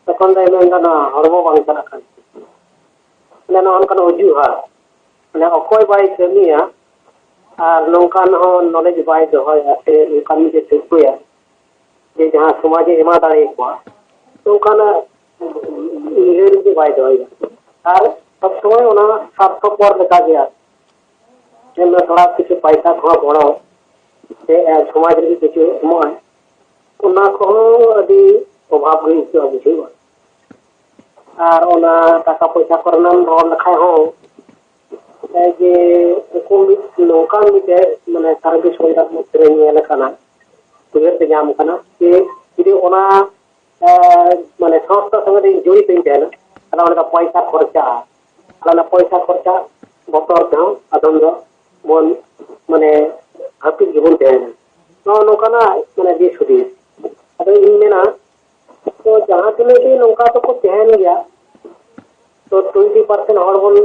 ᱛᱚᱠᱷᱚᱱ ᱫᱚᱭ ᱢᱮᱱᱫᱟ, "ᱱᱚᱣᱟ ᱦᱚᱲᱢᱚ ᱵᱟᱝ ᱪᱟᱞᱟᱜ ᱠᱟᱱ ᱛᱤᱧᱟ᱾" ᱢᱟᱱᱮ, ᱱᱚᱜᱼᱚ ᱱᱚᱝᱠᱟᱱ ᱚᱡᱩᱦᱟᱛ᱾ ᱢᱟᱱᱮ, ᱚᱠᱚᱭ ᱵᱟᱭ ᱠᱟᱹᱢᱤᱭᱟ ᱟᱨ ᱱᱚᱝᱠᱟᱱ ᱦᱚᱸ ᱱᱚᱞᱮᱡᱽ ᱵᱟᱭ ᱫᱚᱦᱚᱭᱟ ᱥᱮ ᱚᱱᱠᱟᱱ ᱢᱤᱫᱴᱮᱡ ᱴᱷᱟᱹᱣᱠᱟᱹᱭᱟ ᱡᱮ ᱡᱟᱦᱟᱸ ᱥᱚᱢᱟᱡᱽ ᱮ ᱮᱢᱟ ᱫᱟᱲᱮᱭᱟᱠᱚᱣᱟ, ᱚᱱᱠᱟᱱᱟᱜ ᱩᱭᱦᱟᱹᱨ ᱜᱮ ᱵᱟᱭ ᱫᱚᱦᱚᱭᱟ᱾ ᱟᱨ ᱥᱚᱵ ᱥᱚᱢᱚᱭ ᱚᱱᱟ ᱥᱟᱨᱛᱷᱚᱯᱚᱨ ᱞᱮᱠᱟ ᱜᱮ ᱟᱨᱠᱤ᱾ ᱡᱮ ᱚᱱᱟ ᱛᱷᱚᱲᱟ ᱠᱤᱪᱷᱩ ᱯᱟᱭᱥᱟ ᱠᱚᱦᱚᱸ ᱜᱚᱲᱚ ᱥᱮ, ᱮ, ᱥᱚᱢᱟᱡᱽ ᱞᱟᱹᱜᱤᱫ ᱠᱤᱪᱷᱩ ᱮᱢᱚᱜᱼᱟᱭ, ᱚᱱᱟ ᱠᱚᱦᱚᱸ ᱟᱹᱰᱤ ᱚᱵᱷᱟᱵᱽ ᱜᱮ ᱟᱹᱭᱠᱟᱹᱜᱼᱟ, ᱵᱩᱡᱷᱟᱹᱜᱼᱟ᱾ ᱟᱨ ᱚᱱᱟ ᱴᱟᱠᱟ ᱯᱚᱭᱥᱟ ᱠᱚᱨᱮᱱᱟᱜ ᱨᱚᱲ ᱞᱮᱠᱷᱟᱡ ᱦᱚᱸ, ᱮ, ᱡᱮ ᱩᱱᱠᱩ ᱢᱤᱫ ᱱᱚᱝᱠᱟᱱ ᱢᱤᱫᱴᱮᱡ ᱢᱟᱱᱮ service holder ᱢᱚᱫᱽᱫᱷᱮ ᱨᱮ ᱧᱮᱞ ᱟᱠᱟᱱᱟ, ᱩᱭᱦᱟᱹᱨ ᱛᱮ ᱧᱟᱢ ᱟᱠᱟᱱᱟ ᱡᱮ ᱡᱩᱫᱤ ᱚᱱᱟ ᱮ, ᱢᱟᱱᱮ ᱥᱚᱝᱥᱛᱷᱟ ᱥᱚᱸᱜᱮ ᱛᱮ ᱡᱚᱲᱤᱛᱚᱧ ᱛᱟᱦᱮᱱᱟ, ᱛᱟᱦᱞᱮ ᱚᱸᱰᱮ ᱫᱚ ᱯᱚᱭᱥᱟ ᱠᱷᱚᱨᱪᱟᱜᱼᱟ᱾ ᱛᱟᱦᱞᱮ ᱚᱱᱟ ᱯᱚᱭᱥᱟ ᱠᱷᱚᱨᱪᱟ ᱵᱚᱛᱚᱨ ᱛᱮᱦᱚᱸ ᱟᱫᱚᱢ ᱫᱚ ᱵᱚᱱ, ᱢᱟᱱᱮ, ᱦᱟᱹᱯᱤᱫ ᱜᱮᱵᱚᱱ ᱛᱟᱦᱮᱱᱟ᱾ ᱱᱚᱜᱼᱚ ᱱᱚᱝᱠᱟᱱᱟᱜ, ᱢᱟᱱᱮ, ᱫᱤᱥ ᱦᱩᱫᱤᱥ᱾ ᱟᱫᱚ ᱤᱧ ᱢᱮᱱᱟ, ᱛᱚ ᱡᱟᱦᱟᱸ ᱛᱤᱱᱟᱹᱜ ᱜᱮ ᱱᱚᱝᱠᱟ ᱫᱚᱠᱚ ᱛᱟᱦᱮᱱ ᱜᱮᱭᱟ, ᱛᱚ twenty percent ᱦᱚᱲ ᱵᱚᱱ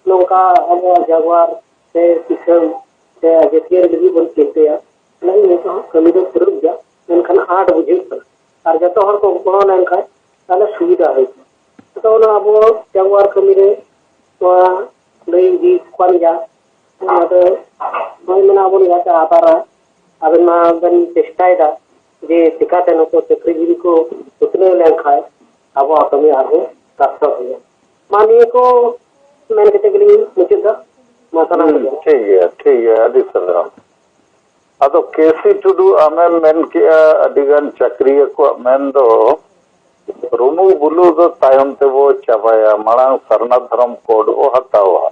ᱱᱚᱝᱠᱟ ᱟᱵᱚᱣᱟᱜ ᱡᱟᱜᱣᱟᱨ ᱥᱮ ᱫᱤᱥᱚᱢ ᱥᱮ ᱡᱟᱹᱛᱤᱭᱟᱹᱨᱤ ᱞᱟᱹᱜᱤᱫ ᱵᱚᱱ ᱪᱤᱱᱛᱟᱹᱭᱟ, ᱚᱱᱟ ᱤᱭᱟᱹ ᱛᱮᱦᱚᱸ ᱠᱟᱹᱢᱤ ᱫᱚ ᱯᱩᱨᱟᱹᱜ ᱜᱮᱭᱟ, ᱢᱮᱱᱠᱷᱟᱱ ᱟᱸᱴ ᱵᱩᱡᱷᱟᱹᱜ ᱠᱟᱱᱟ᱾ ᱟᱨ ᱡᱚᱛᱚ ᱦᱚᱲ ᱠᱚ ᱜᱚᱲᱚ ᱞᱮᱱᱠᱷᱟᱱ ᱛᱟᱦᱞᱮ ᱥᱩᱵᱤᱫᱷᱟ ᱦᱩᱭ ᱠᱚᱜᱼᱟ᱾ ᱡᱚᱛᱚ ᱚᱱᱟ ᱟᱵᱚ ᱡᱟᱜᱣᱟᱨ ᱠᱟᱹᱢᱤ ᱨᱮ ᱱᱚᱣᱟ ᱞᱟᱹᱭ ᱤᱫᱤ ᱠᱟᱱ ᱜᱮᱭᱟ᱾ ᱚᱱᱟ ᱫᱚ ᱱᱚᱜᱼᱚᱭ ᱢᱮᱱᱟ ᱟᱵᱚ ᱱᱤᱭᱟᱹ ᱟᱵᱟᱨ ᱟᱵᱮᱱ ᱢᱟ ᱵᱮᱱ ᱪᱮᱥᱴᱟᱭᱮᱫᱟ ᱡᱮ ᱪᱤᱠᱟᱛᱮ ᱱᱩᱠᱩ ᱪᱟᱹᱠᱨᱤᱡᱤᱵᱤ ᱠᱚ ᱩᱛᱱᱟᱹᱣ ᱞᱮᱱᱠᱷᱟᱱ ᱟᱵᱚᱣᱟᱜ ᱠᱟᱹᱢᱤ ᱟᱨᱦᱚᱸ ᱥᱟᱨᱛᱷᱚᱠ ᱦᱩᱭᱩᱜᱼᱟ᱾ ᱢᱟ ᱱᱤᱭᱟᱹ ᱠᱚ ᱢᱮᱱ ᱠᱟᱛᱮ ᱜᱮᱞᱤᱧ ᱢᱩᱪᱟᱹᱫ ᱫᱟ᱾ ᱢᱟ ᱥᱟᱱᱟᱢ ᱦᱩᱸ, ᱠᱚᱜᱮ᱾ ᱴᱷᱤᱠ ᱜᱮᱭᱟ, ᱴᱷᱤᱠ ᱜᱮᱭᱟ, ᱟᱹᱰᱤ ᱥᱟᱨᱦᱟᱣ᱾ ᱟᱫᱚ ᱠᱮ ᱥᱤ ᱴᱩᱰᱩ, ᱟᱢᱮᱢ ᱢᱮᱱ ᱠᱮᱜᱼᱟ ᱟᱹᱰᱤ ᱜᱟᱱ ᱪᱟᱹᱠᱨᱤᱭᱟᱹ ᱠᱚᱣᱟᱜ ᱢᱮᱱ ᱫᱚ ᱨᱩᱢᱩᱜ ᱵᱩᱞᱩᱜ ᱫᱚ ᱛᱟᱭᱚᱢ ᱛᱮᱵᱚ ᱪᱟᱵᱟᱭᱟ, ᱢᱟᱲᱟᱝ ᱥᱟᱨᱱᱟ ᱫᱷᱚᱨᱚᱢ ᱠᱳᱰ ᱵᱚ ᱦᱟᱛᱟᱣᱟ᱾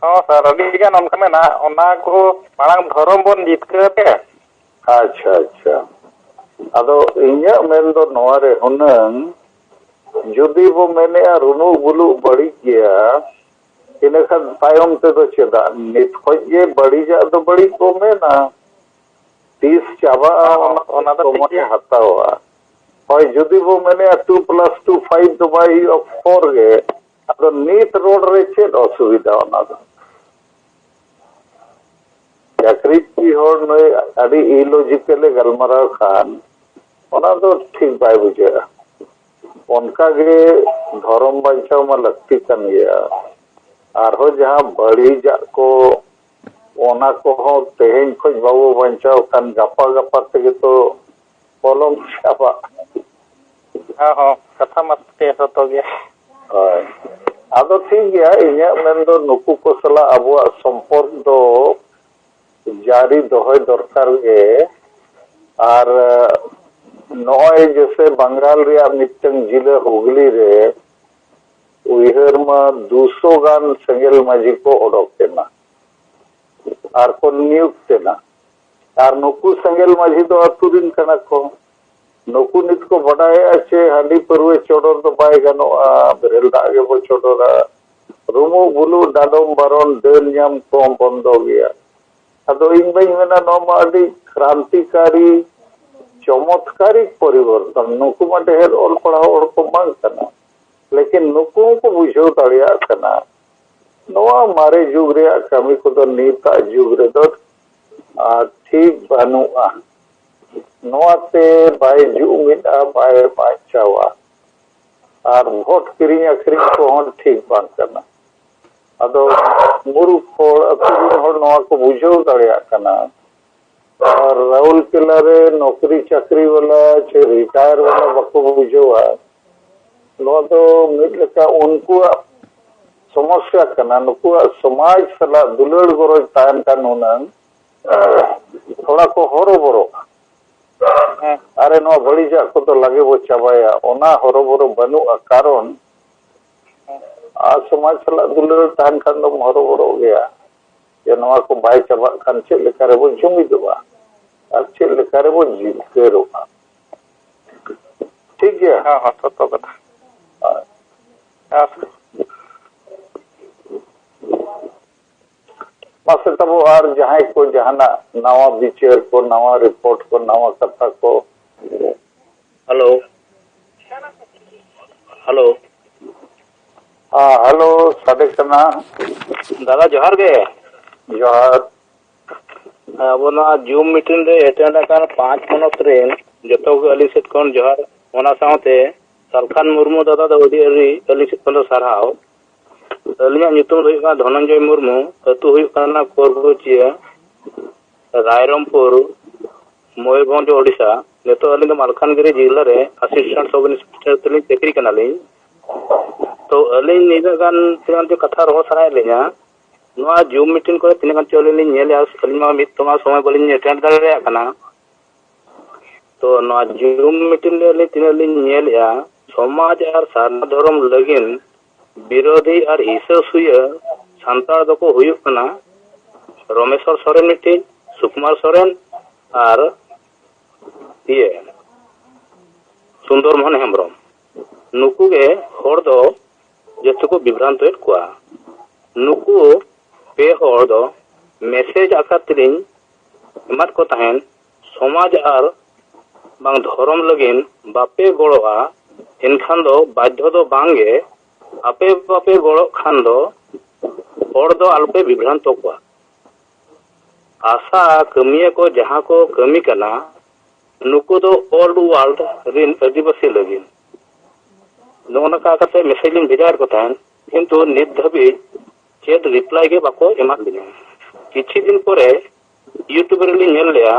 ᱦᱚᱸ ᱥᱟᱨ, ᱟᱹᱰᱤ ᱜᱟᱱ ᱚᱱᱠᱟ ᱢᱮᱱᱟᱜᱼᱟ, ᱚᱱᱟ ᱠᱚ ᱢᱟᱲᱟᱝ ᱫᱷᱚᱨᱚᱢ ᱵᱚᱱ ᱡᱤᱛᱠᱟᱹᱨ ᱛᱮ᱾ ᱟᱪᱪᱷᱟ, ᱟᱪᱪᱷᱟ᱾ ᱟᱫᱚ ᱤᱧᱟᱹᱜ ᱢᱮᱱ ᱫᱚ ᱱᱚᱣᱟ ᱨᱮ ᱦᱩᱱᱟᱹᱝ, ᱡᱩᱫᱤ ᱵᱚ ᱢᱮᱱᱮᱜᱼᱟ ᱨᱩᱢᱩᱜ ᱵᱩᱞᱩᱜ ᱵᱟᱹᱲᱤᱡ ᱜᱮᱭᱟ, ᱤᱱᱟᱹᱠᱷᱟᱱ ᱛᱟᱭᱚᱢ ᱛᱮᱫᱚ ᱪᱮᱫᱟᱜ? ᱱᱤᱛ ᱠᱷᱚᱡ ᱜᱮ ᱵᱟᱹᱲᱤᱡᱟᱜ ᱫᱚ ᱵᱟᱹᱲᱤᱡ ᱵᱚ ᱢᱮᱱᱟ, ᱛᱤᱥ ᱪᱟᱵᱟᱜᱼᱟ ᱦᱚᱸ, ᱚᱱᱟ ᱚᱱᱟ ᱫᱚ ᱴᱷᱤᱠ ᱥᱚᱢᱚᱭ ᱜᱮᱭᱟ᱾ ᱦᱟᱛᱟᱣᱟ᱾ ᱦᱳᱭ, ᱡᱩᱫᱤ ᱵᱚ ᱢᱮᱱᱮᱜᱼᱟ two plus two five ᱫᱚ ᱵᱟᱭ ᱦᱩᱭᱩᱜᱼᱟ, four ᱜᱮ, ᱟᱫᱚ ᱱᱤᱛ ᱨᱚᱲ ᱨᱮ ᱪᱮᱫ ᱚᱥᱩᱵᱤᱫᱷᱟ ᱚᱱᱟ ᱫᱚ? ᱪᱟᱹᱠᱨᱤ ᱦᱚᱲ ᱱᱩᱭ ᱟᱹᱰᱤ illogical ᱮ ᱜᱟᱞᱢᱟᱨᱟᱣ ᱠᱷᱟᱱ ᱚᱱᱟ ᱫᱚ ᱴᱷᱤᱠ ᱵᱟᱭ ᱵᱩᱡᱷᱟᱹᱜᱼᱟ᱾ ᱚᱱᱠᱟ ᱜᱮ ᱫᱷᱚᱨᱚᱢ ᱵᱟᱧᱪᱟᱣ ᱢᱟ ᱞᱟᱹᱠᱛᱤ ᱠᱟᱱ ᱜᱮᱭᱟ᱾ ᱟᱨᱦᱚᱸ ᱡᱟᱦᱟᱸ ᱵᱟᱹᱲᱤᱡᱟᱜ ᱠᱚ, ᱚᱱᱟ ᱠᱚᱦᱚᱸ ᱛᱮᱦᱮᱧ ᱠᱷᱚᱱ ᱵᱟᱵᱚ ᱵᱟᱧᱪᱟᱣ ᱠᱷᱟᱱ ᱜᱟᱯᱟ ᱜᱟᱯᱟ ᱛᱮᱜᱮ ᱛᱚ ᱯᱚᱞᱚᱢ ᱪᱟᱵᱟᱜ᱾ ᱦᱚᱸ, ᱦᱚᱸ, ᱠᱟᱛᱷᱟ ᱢᱟ ᱥᱚᱛᱚ ᱜᱮᱭᱟ᱾ ᱦᱳᱭ᱾ ᱟᱫᱚ ᱴᱷᱤᱠ ᱜᱮᱭᱟ, ᱤᱧᱟᱹᱜ ᱢᱮᱱ ᱫᱚ ᱱᱩᱠᱩ ᱠᱚ ᱥᱟᱞᱟᱜ ᱟᱵᱚᱣᱟᱜ ᱥᱚᱢᱯᱚᱨᱠ ᱫᱚ ᱡᱟᱹᱨᱤ ᱫᱚᱦᱚᱭ ᱫᱚᱨᱠᱟᱨ ᱜᱮ᱾ ᱟᱨ, ᱮ, ᱱᱚᱜᱼᱚᱭ ᱡᱮᱥᱮ ᱵᱟᱝᱜᱟᱞ ᱨᱮᱭᱟᱜ ᱢᱤᱫᱴᱟᱝ ᱡᱤᱞᱟᱹ ᱦᱩᱜᱽᱞᱤ ᱨᱮ ᱩᱭᱦᱟᱹᱨ ᱢᱟ ᱫᱩᱥᱚ ᱜᱟᱱ ᱥᱮᱸᱜᱮᱞ ᱢᱟᱹᱡᱷᱤ ᱠᱚ ᱚᱰᱚᱠ ᱮᱱᱟ ᱟᱨ ᱠᱚ ᱱᱤᱭᱩᱠᱛ ᱮᱱᱟ᱾ ᱟᱨ ᱱᱩᱠᱩ ᱥᱮᱸᱜᱮᱞ ᱢᱟᱹᱡᱷᱤ ᱫᱚ ᱟᱹᱛᱩ ᱨᱤᱱ ᱠᱟᱱᱟ ᱠᱚ᱾ ᱱᱩᱠᱩ ᱱᱤᱛ ᱠᱚ ᱵᱟᱰᱟᱭᱮᱜᱼᱟ ᱪᱮ ᱦᱟᱺᱰᱤ ᱯᱟᱹᱨᱣᱟᱹ ᱪᱚᱰᱚᱨ ᱫᱚ ᱵᱟᱭ ᱜᱟᱱᱚᱜᱼᱟ, ᱵᱮᱨᱮᱞ ᱫᱟᱜ ᱜᱮᱵᱚ ᱪᱚᱰᱚᱨᱟ, ᱨᱩᱢᱩᱜ ᱵᱩᱞᱩᱜ ᱰᱟᱸᱰᱚᱢ ᱵᱟᱨᱚᱱ, ᱰᱟᱹᱱ ᱧᱟᱢ ᱠᱚᱦᱚᱸ ᱵᱚᱱᱫᱚ ᱜᱮᱭᱟ᱾ ᱟᱫᱚ ᱤᱧ ᱵᱟᱹᱧ ᱢᱮᱱᱟ ᱱᱚᱣᱟ ᱢᱟ ᱟᱹᱰᱤ ᱠᱨᱟᱱᱛᱤᱠᱟᱨᱤ, ᱪᱚᱢᱚᱛᱠᱟᱨᱤ ᱯᱚᱨᱤᱵᱚᱨᱛᱚᱱ᱾ ᱱᱩᱠᱩ ᱢᱟ ᱰᱷᱮᱨ ᱚᱞ ᱯᱟᱲᱦᱟᱣ ᱦᱚᱲ ᱠᱚ ᱵᱟᱝ ᱠᱟᱱᱟ, ᱞᱮᱠᱤᱱ ᱱᱩᱠᱩ ᱦᱚᱸᱠᱚ ᱵᱩᱡᱷᱟᱹᱣ ᱫᱟᱲᱮᱭᱟᱜ ᱠᱟᱱᱟ᱾ ᱱᱚᱣᱟ ᱢᱟᱨᱮ ᱡᱩᱜᱽ ᱨᱮᱭᱟᱜ ᱠᱟᱹᱢᱤ ᱠᱚᱫᱚ ᱱᱤᱛᱟᱜ ᱡᱩᱜᱽ ᱨᱮᱫᱚ, ᱟᱨ, ᱴᱷᱤᱠ ᱵᱟᱹᱱᱩᱜᱼᱟ᱾ ᱱᱚᱣᱟᱛᱮ ᱵᱟᱭ ᱡᱩᱢᱤᱫᱼᱟ, ᱵᱟᱭ ᱵᱟᱧᱪᱟᱣᱟ᱾ ᱟᱨ ᱵᱷᱳᱴ ᱠᱤᱨᱤᱧ ᱟᱹᱠᱷᱨᱤᱧ ᱠᱚᱦᱚᱸ ᱴᱷᱤᱠ ᱵᱟᱝ ᱠᱟᱱᱟ᱾ ᱟᱫᱚ ᱢᱩᱨᱩᱠᱷ ᱦᱚᱲ, ᱟᱹᱛᱩ ᱨᱤᱱ ᱦᱚᱲ ᱱᱚᱣᱟ ᱠᱚ ᱵᱩᱡᱷᱟᱹᱣ ᱫᱟᱲᱮᱭᱟᱜ ᱠᱟᱱᱟ᱾ ᱟᱨ ᱨᱟᱩᱞᱠᱮᱞᱟ ᱨᱮ ᱱᱚᱠᱨᱤ ᱪᱟᱹᱠᱨᱤ ᱵᱟᱞᱟ ᱪᱮ ᱨᱤᱴᱟᱭᱟᱨ ᱵᱟᱞᱟ ᱵᱟᱠᱚ ᱵᱩᱡᱷᱟᱹᱣᱟ᱾ ᱱᱚᱣᱟ ᱫᱚ ᱢᱤᱫ ᱞᱮᱠᱟ ᱩᱱᱠᱩᱣᱟᱜ ᱥᱚᱢᱚᱥᱥᱟ ᱠᱟᱱᱟ᱾ ᱱᱩᱠᱩᱣᱟᱜ ᱥᱚᱢᱟᱡᱽ ᱥᱟᱞᱟᱜ ᱫᱩᱞᱟᱹᱲ ᱜᱚᱨᱚᱡᱽ ᱛᱟᱦᱮᱱ ᱠᱷᱟᱱ ᱦᱩᱱᱟᱹᱝ ᱛᱷᱚᱲᱟ ᱠᱚ ᱦᱚᱨᱚᱵᱚᱨᱚᱜᱼᱟ᱾ ᱦᱮᱸ᱾ ᱟᱨᱮ, ᱱᱚᱣᱟ ᱵᱟᱹᱲᱤᱡᱟᱜ ᱠᱚᱫᱚ ᱞᱟᱜᱮ ᱵᱚ ᱪᱟᱵᱟᱭᱟ, ᱚᱱᱟ ᱦᱚᱨᱚᱵᱚᱨᱚ ᱵᱟᱹᱱᱩᱜᱼᱟ᱾ ᱠᱟᱨᱚᱱ ᱟᱨ ᱥᱚᱢᱟᱡᱽ ᱥᱟᱞᱟᱜ ᱫᱩᱞᱟᱹᱲ ᱛᱟᱦᱮᱱ ᱠᱷᱟᱱ ᱫᱚᱢ ᱦᱚᱨᱚᱵᱚᱨᱚᱜ ᱜᱮᱭᱟ᱾ ᱡᱮ ᱱᱚᱣᱟ ᱠᱚ ᱵᱟᱭ ᱪᱟᱵᱟᱜ ᱠᱷᱟᱱ ᱪᱮᱫ ᱞᱮᱠᱟ ᱨᱮᱵᱚ ᱡᱩᱢᱤᱫᱚᱜᱼᱟ ᱟᱨ ᱪᱮᱫ ᱞᱮᱠᱟ ᱨᱮᱵᱚ ᱡᱤᱛᱠᱟᱹᱨᱚᱜᱼᱟ? ᱴᱷᱤᱠ ᱜᱮᱭᱟ? ᱦᱮᱸ, ᱦᱮᱸ, ᱥᱚᱛᱚ ᱠᱟᱛᱷᱟ᱾ ᱦᱳᱭ᱾ ᱦᱮᱸ᱾ ᱢᱟᱥᱮ ᱛᱟᱵᱚ ᱟᱨ ᱡᱟᱦᱟᱸᱭ ᱠᱚ ᱡᱟᱦᱟᱱᱟᱜ ᱱᱟᱣᱟ ᱵᱤᱪᱟᱹᱨ ᱠᱚ, ᱱᱟᱣᱟ ᱨᱤᱯᱳᱨᱴ ᱠᱚ, ᱱᱟᱣᱟ ᱠᱟᱛᱷᱟ ᱠᱚ᱾ ᱦᱮᱞᱳ᱾ ᱦᱮᱞᱳ᱾ ᱦᱮᱸ, ᱦᱮᱞᱳ, ᱥᱟᱰᱮ ᱠᱟᱱᱟ᱾ ᱫᱟᱫᱟ, ᱡᱚᱦᱟᱨ ᱜᱮ᱾ ᱡᱚᱦᱟᱨ᱾ ᱟᱵᱚ ᱱᱚᱣᱟ ᱡᱩᱢ ᱢᱤᱴᱤᱝ ᱨᱮ ᱮᱴᱮᱱᱰ ᱟᱠᱟᱱ ᱯᱟᱸᱪ ᱯᱚᱱᱚᱛ ᱨᱮᱱ ᱡᱚᱛᱚ ᱜᱮ ᱟᱹᱞᱤᱧ ᱥᱮᱫ ᱠᱷᱚᱱ ᱡᱚᱦᱟᱨ᱾ ᱚᱱᱟ ᱥᱟᱶᱛᱮ ᱥᱟᱞᱠᱷᱟᱱ ᱢᱩᱨᱢᱩ ᱫᱟᱫᱟ ᱫᱚ ᱟᱹᱰᱤ, ᱟᱹᱰᱤ ᱟᱹᱞᱤᱧ ᱥᱮᱫ ᱠᱷᱚᱱ ᱫᱚ ᱥᱟᱨᱦᱟᱣ᱾ ᱟᱹᱞᱤᱧᱟᱜ ᱧᱩᱛᱩᱢ ᱫᱚ ᱦᱩᱭᱩᱜ ᱠᱟᱱᱟ ᱫᱷᱚᱱᱚᱱᱡᱚᱭ ᱢᱩᱨᱢᱩ, ᱟᱹᱛᱩ ᱦᱩᱭᱩᱜ ᱠᱟᱱᱟ ᱠᱳᱨᱵᱩᱪᱤᱭᱟᱹ, ᱨᱟᱭᱨᱚᱝᱯᱩᱨ, ᱢᱚᱭᱩᱨᱵᱷᱚᱸᱡᱽ, ᱳᱰᱤᱥᱟ᱾ ᱱᱤᱛᱚᱜ ᱟᱹᱞᱤᱧ ᱫᱚ ᱢᱟᱞᱠᱟᱱᱜᱤᱨᱤ ᱡᱮᱞᱟ ᱨᱮ ᱟᱥᱤᱥᱴᱮᱱᱴ ᱥᱚᱵ ᱤᱱᱥᱯᱮᱠᱴᱚᱨ ᱛᱮᱞᱤᱧ ᱪᱟᱹᱠᱨᱤ ᱠᱟᱱᱟᱞᱤᱧ᱾ ᱛᱚ ᱛᱚ ᱟᱹᱞᱤᱧ ᱱᱤᱱᱟᱹᱜ ᱜᱟᱱ ᱛᱤᱱᱟᱹᱜ ᱜᱟᱱ ᱪᱚ ᱠᱟᱛᱷᱟ ᱨᱚᱲ ᱥᱟᱱᱟᱭᱮᱫ ᱞᱤᱧᱟ᱾ ᱱᱚᱣᱟ ᱡᱩᱢ ᱢᱤᱴᱤᱝ ᱠᱚᱨᱮ ᱛᱤᱱᱟᱹᱜ ᱜᱟᱱ ᱪᱚ ᱟᱹᱞᱤᱧ ᱞᱤᱧ ᱧᱮᱞᱮᱫᱼᱟ, ᱟᱹᱞᱤᱧ ᱢᱟ ᱢᱤᱫ ᱛᱚᱢᱟ ᱥᱚᱢᱚᱭ ᱵᱟᱹᱞᱤᱧ ᱮᱴᱮᱱᱰ ᱫᱟᱲᱮᱭᱟᱜ ᱠᱟᱱᱟ᱾ ᱛᱚ ᱱᱚᱣᱟ ᱡᱩᱢ ᱢᱤᱴᱤᱝ ᱨᱮ ᱟᱹᱞᱤᱧ ᱛᱤᱱᱟᱹᱜ ᱞᱤᱧ ᱧᱮᱞᱮᱫᱼᱟ, ᱥᱚᱢᱟᱡᱽ ᱟᱨ ᱥᱟᱨᱱᱟ ᱫᱷᱚᱨᱚᱢ ᱞᱟᱹᱜᱤᱫ ᱵᱤᱨᱳᱫᱷᱤ ᱟᱨ ᱦᱤᱥᱟᱹ ᱥᱩᱭᱟᱹ ᱥᱟᱱᱛᱟᱲ ᱫᱚᱠᱚ ᱦᱩᱭᱩᱜ ᱠᱟᱱᱟ ᱨᱚᱢᱮᱥᱣᱚᱨ ᱥᱚᱨᱮᱱ ᱢᱤᱫᱴᱤᱡ, ᱥᱩᱠᱩᱢᱟᱨ ᱥᱚᱨᱮᱱ ᱟᱨ ᱤᱭᱟᱹ ᱥᱩᱱᱫᱚᱨ ᱢᱳᱦᱚᱱ ᱦᱮᱢᱵᱨᱚᱢ᱾ ᱱᱩᱠᱩ ᱜᱮ ᱦᱚᱲ ᱫᱚ ᱡᱟᱹᱥᱛᱤ ᱠᱚ ᱵᱤᱵᱷᱨᱟᱱᱛᱚᱭᱮᱫ ᱠᱚᱣᱟ᱾ ᱱᱩᱠᱩ ᱯᱮ ᱦᱚᱲ ᱫᱚ ᱢᱮᱥᱮᱡᱽ ᱟᱠᱟᱫ ᱛᱮᱞᱤᱧ ᱮᱢᱟᱫ ᱠᱚ ᱛᱟᱦᱮᱸᱱ, ᱥᱚᱢᱟᱡᱽ ᱟᱨ ᱵᱟᱝ ᱫᱷᱚᱨᱚᱢ ᱞᱟᱹᱜᱤᱫ ᱵᱟᱯᱮ ᱜᱚᱲᱚᱜᱼᱟ, ᱮᱱᱠᱷᱟᱱ ᱫᱚ ᱵᱟᱫᱽᱫᱷᱚ ᱫᱚ ᱵᱟᱝ ᱜᱮ, ᱟᱯᱮ ᱵᱟᱯᱮ ᱜᱚᱲᱚᱜ ᱠᱷᱟᱱ ᱫᱚ ᱦᱚᱲ ᱫᱚ ᱟᱞᱚᱯᱮ ᱵᱤᱵᱷᱨᱟᱱᱛᱚ ᱠᱚᱣᱟ᱾ ᱟᱥᱟ ᱠᱟᱹᱢᱤᱭᱟᱹ ᱠᱚ ᱡᱟᱦᱟᱸ ᱠᱚ ᱠᱟᱹᱢᱤ ᱠᱟᱱᱟ, ᱱᱩᱠᱩ ᱫᱚ ᱳᱞᱰ ᱣᱟᱨᱞᱰ ᱨᱤᱱ ᱟᱹᱫᱤᱵᱟᱹᱥᱤ ᱞᱟᱹᱜᱤᱫ᱾ ᱱᱚᱜᱼᱚ ᱱᱚᱝᱠᱟ ᱠᱟᱛᱮ ᱢᱮᱥᱮᱡᱽ ᱞᱤᱧ ᱵᱷᱮᱡᱟᱭᱮᱫ ᱠᱚ ᱛᱟᱦᱮᱸᱫ, ᱠᱤᱱᱛᱩ ᱱᱤᱛ ᱫᱷᱟᱹᱵᱤᱡ ᱪᱮᱫ ᱨᱤᱯᱞᱟᱭ ᱜᱮ ᱵᱟᱠᱚ ᱮᱢᱟᱫ ᱞᱤᱧᱟ᱾ ᱠᱤᱪᱷᱩ ᱫᱤᱱ ᱯᱚᱨᱮ YouTube ᱨᱮᱞᱤᱧ ᱧᱮᱞ ᱞᱮᱜᱼᱟ,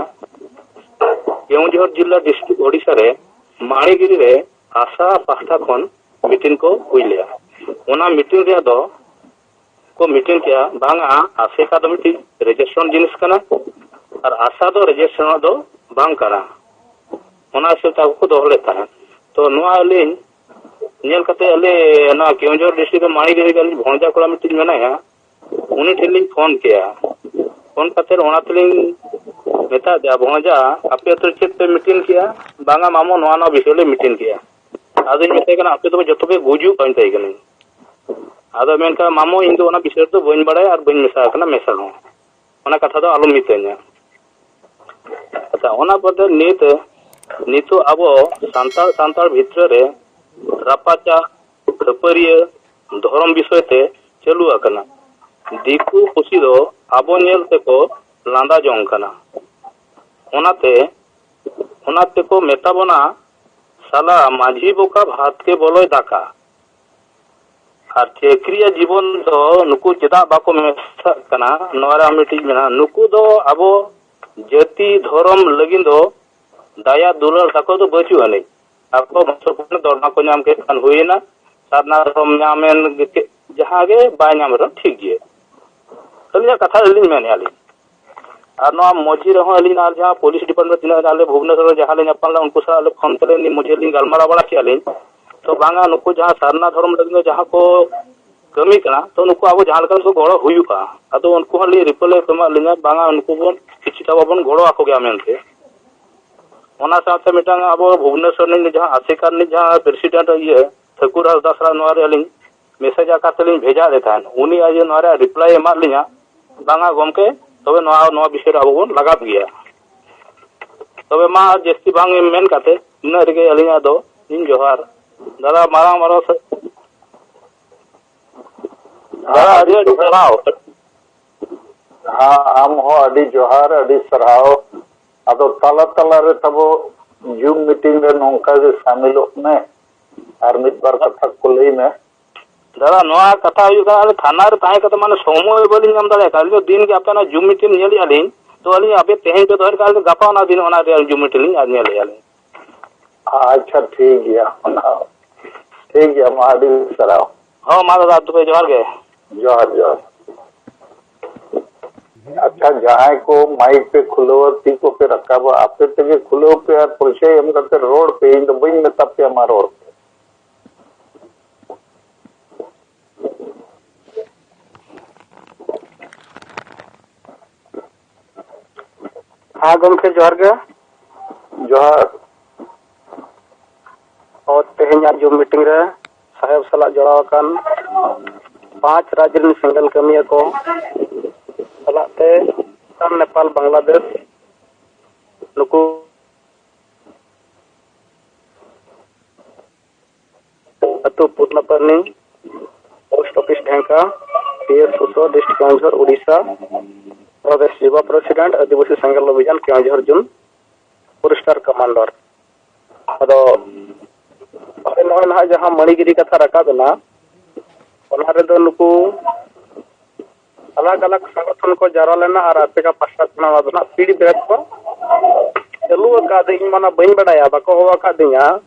ᱠᱮᱣᱚᱱᱡᱷᱚᱨ ᱡᱤᱞᱟ ᱰᱤᱥᱴᱨᱤᱠᱴ ᱳᱰᱤᱥᱟ ᱨᱮ ᱢᱟᱬᱤᱜᱤᱨᱤ ᱨᱮ ᱟᱥᱟ ᱯᱟᱦᱴᱟ ᱠᱷᱚᱱ ᱢᱤᱴᱤᱝ ᱠᱚ ᱦᱩᱭ ᱞᱮᱜᱼᱟ᱾ ᱚᱱᱟ ᱢᱤᱴᱤᱝ ᱨᱮᱭᱟᱜ ᱫᱚ ᱠᱚ ᱢᱤᱴᱤᱝ ᱠᱮᱜᱼᱟ, ᱵᱟᱝᱟ, ᱟᱥᱮᱠᱟ ᱫᱚ ᱢᱤᱫᱴᱤᱡ ᱨᱮᱡᱤᱥᱴᱨᱮᱥᱚᱱ ᱡᱤᱱᱤᱥ ᱠᱟᱱᱟ ᱟᱨ ᱟᱥᱟ ᱫᱚ ᱨᱮᱡᱤᱥᱴᱨᱮᱥᱚᱱ ᱫᱚ ᱵᱟᱝ ᱠᱟᱱᱟ᱾ ᱚᱱᱟ ᱦᱤᱥᱟᱹᱵ ᱛᱮ ᱟᱠᱚ ᱠᱚ ᱫᱚᱦᱚ ᱞᱮᱫ ᱛᱟᱦᱮᱸᱫ᱾ ᱛᱚ ᱱᱚᱣᱟ ᱟᱹᱞᱤᱧ ᱧᱮᱞ ᱠᱟᱛᱮ ᱟᱞᱮ ᱱᱚᱣᱟ ᱠᱮᱣᱚᱱᱡᱷᱚᱨ ᱰᱤᱥᱴᱨᱤᱠᱴ ᱨᱮ ᱢᱟᱬᱤᱜᱤᱨᱤ ᱨᱮ ᱟᱹᱞᱤᱧ ᱵᱷᱚᱸᱡᱟ ᱠᱚᱲᱟ ᱢᱤᱫᱴᱤᱡ ᱢᱮᱱᱟᱭᱟ, ᱩᱱᱤ ᱴᱷᱮᱱ ᱞᱤᱧ ᱯᱷᱳᱱ ᱠᱮᱜᱼᱟ᱾ ᱯᱷᱳᱱ ᱠᱟᱛᱮ ᱚᱱᱟ ᱛᱮᱞᱤᱧ ᱢᱮᱛᱟ ᱫᱮᱭᱟ, "ᱵᱷᱚᱸᱡᱟ, ᱟᱯᱮ ᱟᱹᱛᱩ ᱨᱮ ᱪᱮᱫ ᱯᱮ ᱢᱤᱴᱤᱝ ᱠᱮᱜᱼᱟ?" "ᱵᱟᱝᱟ ᱢᱟᱢᱚ, ᱱᱚᱣᱟ ᱱᱚᱣᱟ ᱵᱤᱥᱚᱭ ᱞᱮ ᱢᱤᱴᱤᱝ ᱠᱮᱜᱼᱟ᱾" ᱟᱫᱚᱧ ᱢᱮᱛᱟᱭ ᱠᱟᱱᱟ, "ᱟᱯᱮ ᱫᱚ ᱡᱚᱛᱚ ᱯᱮ ᱜᱩᱡᱩᱜ ᱠᱟᱱ ᱛᱟᱭ ᱠᱟᱹᱱᱟᱹᱧ᱾" ᱟᱫᱚ ᱢᱮᱱᱠᱷᱟᱱ ᱢᱟᱢᱚ, ᱤᱧ ᱫᱚ ᱚᱱᱟ ᱵᱤᱥᱚᱭ ᱨᱮᱫᱚ ᱵᱟᱹᱧ ᱵᱟᱲᱟᱭᱟ ᱟᱨ ᱵᱟᱹᱧ ᱢᱮᱥᱟ ᱟᱠᱟᱱᱟ ᱢᱮᱥᱟ ᱦᱚᱸ᱾ ᱚᱱᱟ ᱠᱟᱛᱷᱟ ᱫᱚ ᱟᱞᱚᱢ ᱢᱤᱛᱟᱹᱧᱟ᱾ ᱟᱪᱪᱷᱟ, ᱚᱱᱟ ᱵᱚᱫᱚᱞ ᱱᱤᱛ, ᱱᱤᱛᱚᱜ ᱟᱵᱚ ᱥᱟᱱᱛᱟᱲ, ᱥᱟᱱᱛᱟᱲ ᱵᱷᱤᱛᱨᱤ ᱨᱮ ᱨᱟᱯᱟᱪᱟᱜ, ᱠᱷᱟᱹᱯᱟᱹᱨᱤᱭᱟᱹ, ᱫᱷᱚᱨᱚᱢ ᱵᱤᱥᱚᱭ ᱛᱮ ᱪᱟᱹᱞᱩ ᱟᱠᱟᱱᱟ᱾ ᱫᱤᱠᱩ ᱯᱩᱥᱤ ᱫᱚ ᱟᱵᱚ ᱧᱮᱞ ᱛᱮᱠᱚ ᱞᱟᱸᱫᱟ ᱡᱚᱝ ᱠᱟᱱᱟ᱾ ᱚᱱᱟᱛᱮ, ᱚᱱᱟ ᱛᱮᱠᱚ ᱢᱮᱛᱟ ᱵᱚᱱᱟ, "ᱥᱟᱞᱟ ᱢᱟᱹᱡᱷᱤ ᱵᱚᱠᱟ ᱵᱷᱟᱛ ᱠᱮ ᱵᱚᱞᱚᱭ ᱫᱟᱠᱟ᱾" ᱟᱨ ᱪᱟᱹᱠᱨᱤᱭᱟᱹ ᱡᱤᱵᱚᱱ ᱫᱚ ᱱᱩᱠᱩ ᱪᱮᱫᱟᱜ ᱵᱟᱠᱚ ᱢᱮᱥᱟᱜ ᱠᱟᱱᱟ? ᱱᱚᱣᱟ ᱨᱮ ᱟᱢ ᱢᱤᱫᱴᱤᱡ ᱢᱮᱱᱟ, ᱱᱩᱠᱩ ᱫᱚ ᱟᱵᱚ ᱡᱟᱹᱛᱤ ᱫᱷᱚᱨᱚᱢ ᱞᱟᱹᱜᱤᱫ ᱫᱚ ᱫᱟᱭᱟ ᱫᱩᱞᱟᱹᱲ ᱛᱟᱠᱚ ᱫᱚ ᱵᱟᱹᱪᱩᱜ ᱟᱹᱱᱤᱡ᱾ ᱟᱠᱚ ᱵᱚᱝᱥᱚ ᱯᱚᱨᱤᱱᱚᱛ ᱫᱚᱨᱢᱟ ᱠᱚ ᱧᱟᱢ ᱠᱮᱫ ᱠᱷᱟᱱ ᱦᱩᱭᱮᱱᱟ, ᱥᱟᱨᱱᱟ ᱫᱷᱚᱨᱚᱢ ᱧᱟᱢᱮᱱ ᱜᱮ, ᱪᱮᱫ, ᱡᱟᱦᱟᱸ ᱜᱮ ᱵᱟᱭ ᱧᱟᱢ ᱨᱮᱦᱚᱸ ᱴᱷᱤᱠ ᱜᱮᱭᱟ᱾ ᱟᱹᱞᱤᱧᱟᱜ ᱠᱟᱛᱷᱟ ᱟᱹᱞᱤᱧ ᱢᱮᱱᱮᱫᱼᱟ ᱞᱤᱧ᱾ ᱟᱨ ᱱᱚᱣᱟ ᱢᱚᱡᱽ ᱨᱮᱦᱚᱸ ᱟᱹᱞᱤᱧ ᱟᱨ ᱡᱟᱦᱟᱸ ᱯᱩᱞᱤᱥ ᱰᱤᱯᱟᱨᱴᱢᱮᱱᱴ ᱛᱤᱱᱟᱹᱜ ᱟᱞᱮ ᱵᱷᱩᱵᱽᱱᱮᱥᱚᱨ ᱨᱮ ᱡᱟᱦᱟᱸ ᱞᱮ ᱧᱟᱯᱟᱢ ᱞᱮᱱᱟ, ᱩᱱᱠᱩ ᱥᱟᱞᱟᱜ ᱟᱞᱮ ᱯᱷᱳᱱ ᱛᱮᱞᱮ ᱢᱚᱡᱽ ᱞᱤᱧ ᱜᱟᱞᱢᱟᱨᱟᱣ ᱵᱟᱲᱟ ᱠᱮᱫᱼᱟ ᱞᱤᱧ᱾ ᱛᱚ ᱵᱟᱝᱟ, ᱱᱩᱠᱩ ᱡᱟᱦᱟᱸ ᱥᱟᱨᱱᱟ ᱫᱷᱚᱨᱚᱢ ᱞᱟᱹᱜᱤᱫ ᱫᱚ ᱡᱟᱦᱟᱸ ᱠᱚ ᱠᱟᱹᱢᱤ ᱠᱟᱱᱟ, ᱛᱚ ᱱᱩᱠᱩ ᱟᱵᱚ ᱡᱟᱦᱟᱸ ᱞᱮᱠᱟ ᱱᱩᱠᱩ ᱜᱚᱲᱚ ᱦᱩᱭᱩᱜᱼᱟ᱾ ᱟᱫᱚ ᱩᱱᱠᱩ ᱦᱚᱸ ᱞᱤᱧ ᱨᱤᱯᱞᱟᱭ ᱠᱚ ᱮᱢᱟᱫ ᱞᱤᱧᱟ, ᱵᱟᱝᱟ, ᱱᱩᱠᱩ ᱵᱚᱱ ᱠᱤᱪᱷᱩ ᱛᱟᱵᱚ ᱵᱚᱱ ᱜᱚᱲᱚ ᱟᱠᱚ ᱜᱮᱭᱟ ᱢᱮᱱᱛᱮ᱾ ᱚᱱᱟ ᱥᱟᱶᱛᱮ ᱢᱤᱫᱴᱟᱝ ᱟᱵᱚ ᱵᱷᱩᱵᱽᱱᱮᱥᱚᱨ ᱨᱤᱱᱤᱡ ᱡᱟᱦᱟᱸ ᱟᱥᱮᱠᱟ ᱨᱤᱱᱤᱡ ᱡᱟᱦᱟᱸ ᱯᱨᱮᱥᱤᱰᱮᱱᱴ ᱤᱭᱟᱹ ᱴᱷᱟᱹᱠᱩᱨ ᱦᱟᱸᱥᱫᱟ ᱥᱟᱞᱟᱜ ᱱᱚᱣᱟ ᱨᱮ ᱟᱹᱞᱤᱧ ᱢᱮᱥᱮᱡᱽ ᱟᱠᱟᱫ ᱛᱮᱞᱤᱧ ᱵᱷᱮᱡᱟ ᱞᱮᱫ ᱛᱟᱦᱮᱸᱫ, ᱩᱱᱤ ᱟᱡ ᱱᱚᱣᱟ ᱨᱮᱭᱟᱜ ᱨᱤᱯᱞᱟᱭ ᱮᱢᱟᱫ ᱞᱤᱧᱟ, ᱵᱟᱝᱟ ᱜᱚᱢᱠᱮ, ᱛᱚᱵᱮ ᱱᱚᱣᱟ, ᱱᱚᱣᱟ ᱵᱤᱥᱚᱭ ᱨᱮ ᱟᱵᱚ ᱵᱚᱱ ᱞᱟᱜᱟᱣ ᱜᱮᱭᱟ᱾ ᱛᱚᱵᱮ ᱢᱟ ᱟᱨ ᱡᱟᱹᱥᱛᱤ ᱵᱟᱝ ᱢᱮᱱ ᱠᱟᱛᱮ ᱤᱱᱟᱹᱜ ᱨᱮᱜᱮ ᱟᱹᱞᱤᱧᱟᱜ ᱫᱚ ᱤᱧ ᱡᱚᱦᱟᱨ᱾ ᱫᱟᱫᱟ, ᱢᱟᱨᱟᱝ ᱢᱟᱨᱟᱝ ᱥᱟ-, ᱫᱟᱫᱟ, ᱟᱹᱰᱤ ᱟᱹᱰᱤ ᱥᱟᱨᱦᱟᱣ᱾ ᱦᱮᱸ, ᱟᱢ ᱦᱚᱸ ᱟᱹᱰᱤ ᱡᱚᱦᱟᱨ, ᱟᱹᱰᱤ ᱥᱟᱨᱦᱟᱣ᱾ ᱟᱫᱚ ᱛᱟᱞᱟ ᱛᱟᱞᱟ ᱨᱮ ᱛᱟᱵᱚ ᱡᱩᱢ ᱢᱤᱴᱤᱝ ᱨᱮ ᱱᱚᱝᱠᱟ ᱜᱮ ᱥᱟᱢᱤᱞᱚᱜ ᱢᱮ ᱟᱨ ᱢᱤᱫ ᱵᱟᱨ ᱠᱟᱛᱷᱟ ᱠᱚ ᱞᱟᱹᱭ ᱢᱮ᱾ ᱫᱟᱫᱟ, ᱱᱚᱣᱟ ᱠᱟᱛᱷᱟ ᱦᱩᱭᱩᱜ ᱠᱟᱱᱟ, ᱟᱞᱮ ᱛᱷᱟᱱᱟ ᱨᱮ ᱛᱟᱦᱮᱸ ᱠᱟᱛᱮ ᱢᱟᱱᱮ ᱥᱚᱢᱚᱭ ᱵᱟᱹᱞᱤᱧ ᱧᱟᱢ ᱫᱟᱲᱮᱭᱟᱜ ᱠᱟᱱᱟ᱾ ᱟᱹᱞᱤᱧ ᱫᱚ ᱫᱤᱱ ᱜᱮ ᱟᱯᱮ ᱚᱱᱟ ᱡᱩᱢ ᱢᱤᱴᱤᱝ ᱧᱮᱞᱮᱫᱼᱟ ᱞᱤᱧ, ᱛᱚ ᱟᱹᱞᱤᱧ ᱟᱯᱮ ᱛᱮᱦᱮᱧ ᱯᱮ ᱫᱚᱦᱚᱭ ᱠᱷᱟᱱ ᱟᱹᱞᱤᱧ ᱜᱟᱯᱟ ᱚᱱᱟ ᱫᱤᱱ ᱚᱱᱟ ᱨᱮᱭᱟᱜ ᱡᱩᱢ ᱢᱤᱴᱤᱝ ᱞᱤᱧ ᱧᱮᱞᱮᱫᱼᱟ ᱞᱤᱧ᱾ ᱟᱪᱪᱷᱟ, ᱴᱷᱤᱠ ᱜᱮᱭᱟ, ᱚᱱᱟ ᱴᱷᱤᱠ ᱜᱮᱭᱟ, ᱢᱟ ᱟᱹᱰᱤ ᱥᱟᱨᱦᱟᱣ᱾ ᱦᱚᱸ, ᱢᱟ ᱫᱟᱫᱟ, ᱛᱚᱵᱮ ᱡᱚᱦᱟᱨ ᱜᱮ᱾ ᱡᱚᱦᱟᱨ, ᱡᱚᱦᱟᱨ᱾ ᱟᱪᱪᱷᱟ, ᱡᱟᱦᱟᱸᱭ ᱠᱚ ᱢᱟᱭᱤᱠ ᱯᱮ ᱠᱷᱩᱞᱟᱹᱣᱟ, ᱛᱤ ᱠᱚᱯᱮ ᱨᱟᱠᱟᱵᱟ, ᱟᱯᱮ ᱛᱮᱜᱮ ᱠᱷᱩᱞᱟᱹᱣ ᱯᱮ ᱟᱨ ᱯᱚᱨᱤᱪᱚᱭ ᱮᱢ ᱠᱟᱛᱮ ᱨᱚᱲ ᱯᱮ, ᱤᱧ ᱫᱚ ᱵᱟᱹᱧ ᱢᱮᱛᱟ ᱯᱮᱭᱟ, ᱢᱟ ᱨᱚᱲ ᱯᱮ᱾ ᱦᱮᱸ ᱜᱚᱢᱠᱮ, ᱡᱚᱦᱟᱨ ᱜᱮ᱾ ᱡᱚᱦᱟᱨ᱾ ᱚ, ᱛᱮᱦᱮᱧᱟᱜ ᱡᱩᱢ ᱢᱤᱴᱤᱝ ᱨᱮ ᱥᱟᱦᱮᱵᱽ ᱥᱟᱞᱟᱜ ᱡᱚᱲᱟᱣ ᱟᱠᱟᱱ ᱯᱟᱸᱪ ᱨᱟᱡᱽ ᱨᱮᱱ ᱥᱮᱸᱜᱮᱞ ᱠᱟᱹᱢᱤᱭᱟᱹ ᱠᱚ ᱥᱟᱞᱟᱜ ᱛᱮ ᱵᱷᱩᱴᱟᱱ, ᱱᱮᱯᱟᱞ, ᱵᱟᱝᱞᱟᱫᱮᱥ, ᱱᱩᱠᱩ ᱟᱹᱛᱩ Putnaparni, post office Dhenka, P S Suso, district Keonjhar, Odisha, ᱯᱨᱚᱫᱮᱥ ᱡᱩᱵᱟ ᱯᱨᱮᱥᱤᱰᱮᱱᱴ, ᱟᱹᱫᱤᱵᱟᱹᱥᱤ ᱥᱮᱸᱜᱮᱞ ᱚᱵᱷᱤᱡᱟᱱ, ᱠᱮᱣᱚᱱᱡᱷᱚᱨ ᱡᱩᱱ, ᱯᱷᱳᱨ ᱥᱴᱟᱨ ᱠᱟᱢᱟᱱᱰᱟᱨ᱾ ᱟᱫᱚ ᱱᱚᱜᱼᱚᱭ ᱱᱟᱦᱟᱜ ᱡᱟᱦᱟᱸ ᱢᱟᱹᱱᱤᱜᱤᱨᱤ ᱠᱟᱛᱷᱟ ᱨᱟᱠᱟᱵ ᱮᱱᱟ, ᱚᱱᱟ ᱨᱮᱫᱚ ᱱᱩᱠᱩ ᱟᱞᱟᱜᱽ ᱟᱞᱟᱜᱽ ᱥᱚᱝᱜᱚᱴᱷᱚᱱ ᱠᱚ ᱡᱟᱣᱨᱟ ᱞᱮᱱᱟ ᱟᱨ ᱟᱯᱮᱠᱟ ᱯᱟᱥᱴᱟ ᱠᱷᱚᱱᱟᱜ ᱚᱱᱟ ᱫᱚ ᱱᱟᱜ ᱯᱤᱲ ᱵᱮᱨᱮᱫ ᱠᱚ ᱪᱟᱹᱞᱩ ᱟᱠᱟᱫ᱾ ᱤᱧ ᱢᱟ ᱱᱟᱜ ᱵᱟᱹᱧ ᱵᱟᱰᱟᱭᱟ, ᱵᱟᱠᱚ ᱦᱚᱦᱚ ᱟᱠᱟᱫᱤᱧᱟ᱾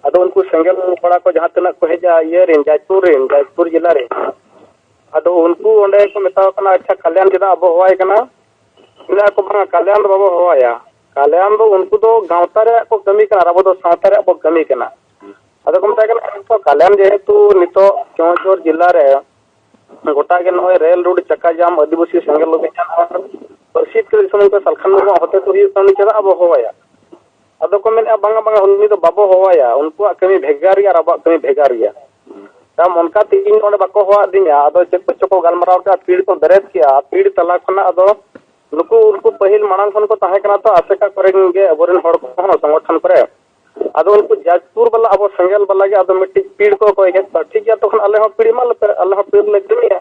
ᱟᱫᱚ ᱩᱱᱠᱩ ᱥᱮᱸᱜᱮᱞ ᱠᱚᱲᱟ ᱠᱚ ᱡᱟᱦᱟᱸ ᱛᱤᱱᱟᱹᱜ ᱠᱚ ᱦᱮᱡᱼᱟ ᱤᱭᱟᱹ ᱨᱮᱱ, ᱡᱟᱡᱽᱯᱩᱨ ᱨᱮᱱ, ᱡᱟᱡᱽᱯᱩᱨ ᱡᱮᱞᱟ ᱨᱮᱱ, ᱟᱫᱚ ᱩᱱᱠᱩ ᱚᱸᱰᱮ ᱠᱚ ᱢᱮᱛᱟᱣ ᱠᱟᱱᱟ, "ᱟᱪᱪᱷᱟ, ᱠᱟᱞᱭᱟᱱ ᱪᱮᱫᱟᱜ ᱟᱵᱚ ᱦᱚᱦᱚᱣᱟᱭ ᱠᱟᱱᱟ?" ᱢᱮᱱᱟ ᱠᱚ, "ᱵᱟᱝᱟ, ᱠᱟᱞᱭᱟᱱ ᱫᱚ ᱵᱟᱵᱚ ᱦᱚᱦᱚᱣᱟᱭᱟ, ᱠᱟᱞᱭᱟᱱ ᱫᱚ ᱩᱱᱠᱩ ᱫᱚ ᱜᱟᱶᱛᱟ ᱨᱮᱭᱟᱜ ᱠᱚ ᱠᱟᱹᱢᱤ ᱠᱟᱱᱟ ᱟᱨ ᱟᱵᱚ ᱫᱚ ᱥᱟᱶᱛᱟ ᱨᱮᱭᱟᱜ ᱵᱚ ᱠᱟᱹᱢᱤ ᱠᱟᱱᱟ᱾" ᱟᱫᱚ ᱠᱚ ᱢᱮᱛᱟᱭ ᱠᱟᱱᱟ, "ᱮᱱᱛᱮ ᱠᱟᱞᱭᱟᱱ ᱡᱮᱦᱮᱛᱩ ᱱᱤᱛᱚᱜ ᱠᱮᱣᱚᱱᱡᱷᱚᱨ ᱡᱮᱞᱟ ᱨᱮ ᱜᱚᱴᱟ ᱜᱮ ᱱᱚᱜᱼᱚᱭ ᱨᱮᱞ ᱨᱳᱰ ᱪᱟᱠᱟ ᱡᱟᱢ, ᱟᱹᱫᱤᱵᱟᱹᱥᱤ ᱥᱮᱸᱜᱮᱞ ᱚᱵᱷᱤᱡᱟᱱ ᱟᱨ ᱯᱟᱹᱨᱥᱤ ᱡᱤᱛᱠᱟᱹᱨ ᱫᱤᱥᱚᱢ ᱨᱮᱱ ᱥᱟᱞᱠᱷᱟᱱ ᱢᱩᱨᱢᱩᱣᱟᱜ ᱦᱚᱛᱮ ᱛᱮ ᱦᱩᱭᱩᱜ ᱠᱟᱱᱟ, ᱩᱱᱤ ᱪᱮᱫᱟᱜ ᱟᱵᱚ ᱦᱚᱦᱚᱣᱟᱭᱟ?" ᱟᱫᱚ ᱠᱚ ᱢᱮᱱᱮᱫᱼᱟ, "ᱵᱟᱝᱟ, ᱵᱟᱝᱟ, ᱩᱱᱤ ᱫᱚ ᱵᱟᱵᱚ ᱦᱚᱦᱚᱣᱟᱭᱟ, ᱩᱱᱠᱩᱣᱟᱜ ᱠᱟᱹᱢᱤ ᱵᱷᱮᱜᱟᱨ ᱜᱮᱭᱟ ᱟᱨ ᱟᱵᱚᱣᱟᱜ ᱠᱟᱹᱢᱤ ᱵᱷᱮᱜᱟᱨ ᱜᱮᱭᱟ᱾" ᱛᱟᱭᱚᱢ ᱚᱱᱠᱟ ᱛᱮ ᱤᱧ ᱚᱸᱰᱮ ᱵᱟᱠᱚ ᱦᱚᱦᱚᱣᱟᱫᱤᱧᱟ᱾ ᱟᱫᱚ ᱪᱮᱫ ᱠᱚᱪᱚ ᱠᱚ ᱜᱟᱞᱢᱟᱨᱟᱣ ᱠᱮᱫᱼᱟ, ᱯᱤᱲ ᱠᱚ ᱵᱮᱨᱮᱫ ᱠᱮᱫᱼᱟ᱾ ᱯᱤᱲ ᱛᱟᱞᱟ ᱠᱷᱚᱱᱟᱜ ᱟᱫᱚ ᱱᱩᱠᱩ, ᱩᱱᱠᱩ ᱯᱟᱹᱦᱤᱞ ᱢᱟᱲᱟᱝ ᱠᱷᱚᱱ ᱠᱚ ᱛᱟᱦᱮᱸ ᱠᱟᱱᱟ ᱛᱚ, ᱟᱥᱮᱠᱟ ᱠᱚᱨᱮᱱ ᱜᱮ ᱟᱵᱚᱨᱮᱱ ᱦᱚᱲ ᱠᱚᱦᱚᱸ ᱥᱚᱝᱜᱚᱴᱷᱚᱱ ᱠᱚᱨᱮ᱾ ᱟᱫᱚ ᱩᱱᱠᱩ ᱡᱟᱡᱽᱯᱩᱨ ᱵᱟᱞᱟ, ᱟᱵᱚ ᱥᱮᱸᱜᱮᱞ ᱵᱟᱞᱟ ᱜᱮ ᱟᱫᱚ ᱢᱤᱫᱴᱤᱡ ᱯᱤᱲ ᱠᱚ ᱠᱚᱭ ᱠᱮᱫ ᱠᱚᱣᱟ, "ᱴᱷᱤᱠ ᱜᱮᱭᱟ, ᱛᱚᱠᱷᱚᱱ ᱟᱞᱮ ᱦᱚᱸ ᱯᱤᱲ ᱮᱢᱟ ᱞᱮᱯᱮ, ᱟᱞᱮ ᱦᱚᱸ ᱯᱤᱲ ᱞᱮ ᱠᱟᱹᱢᱤᱭᱟ,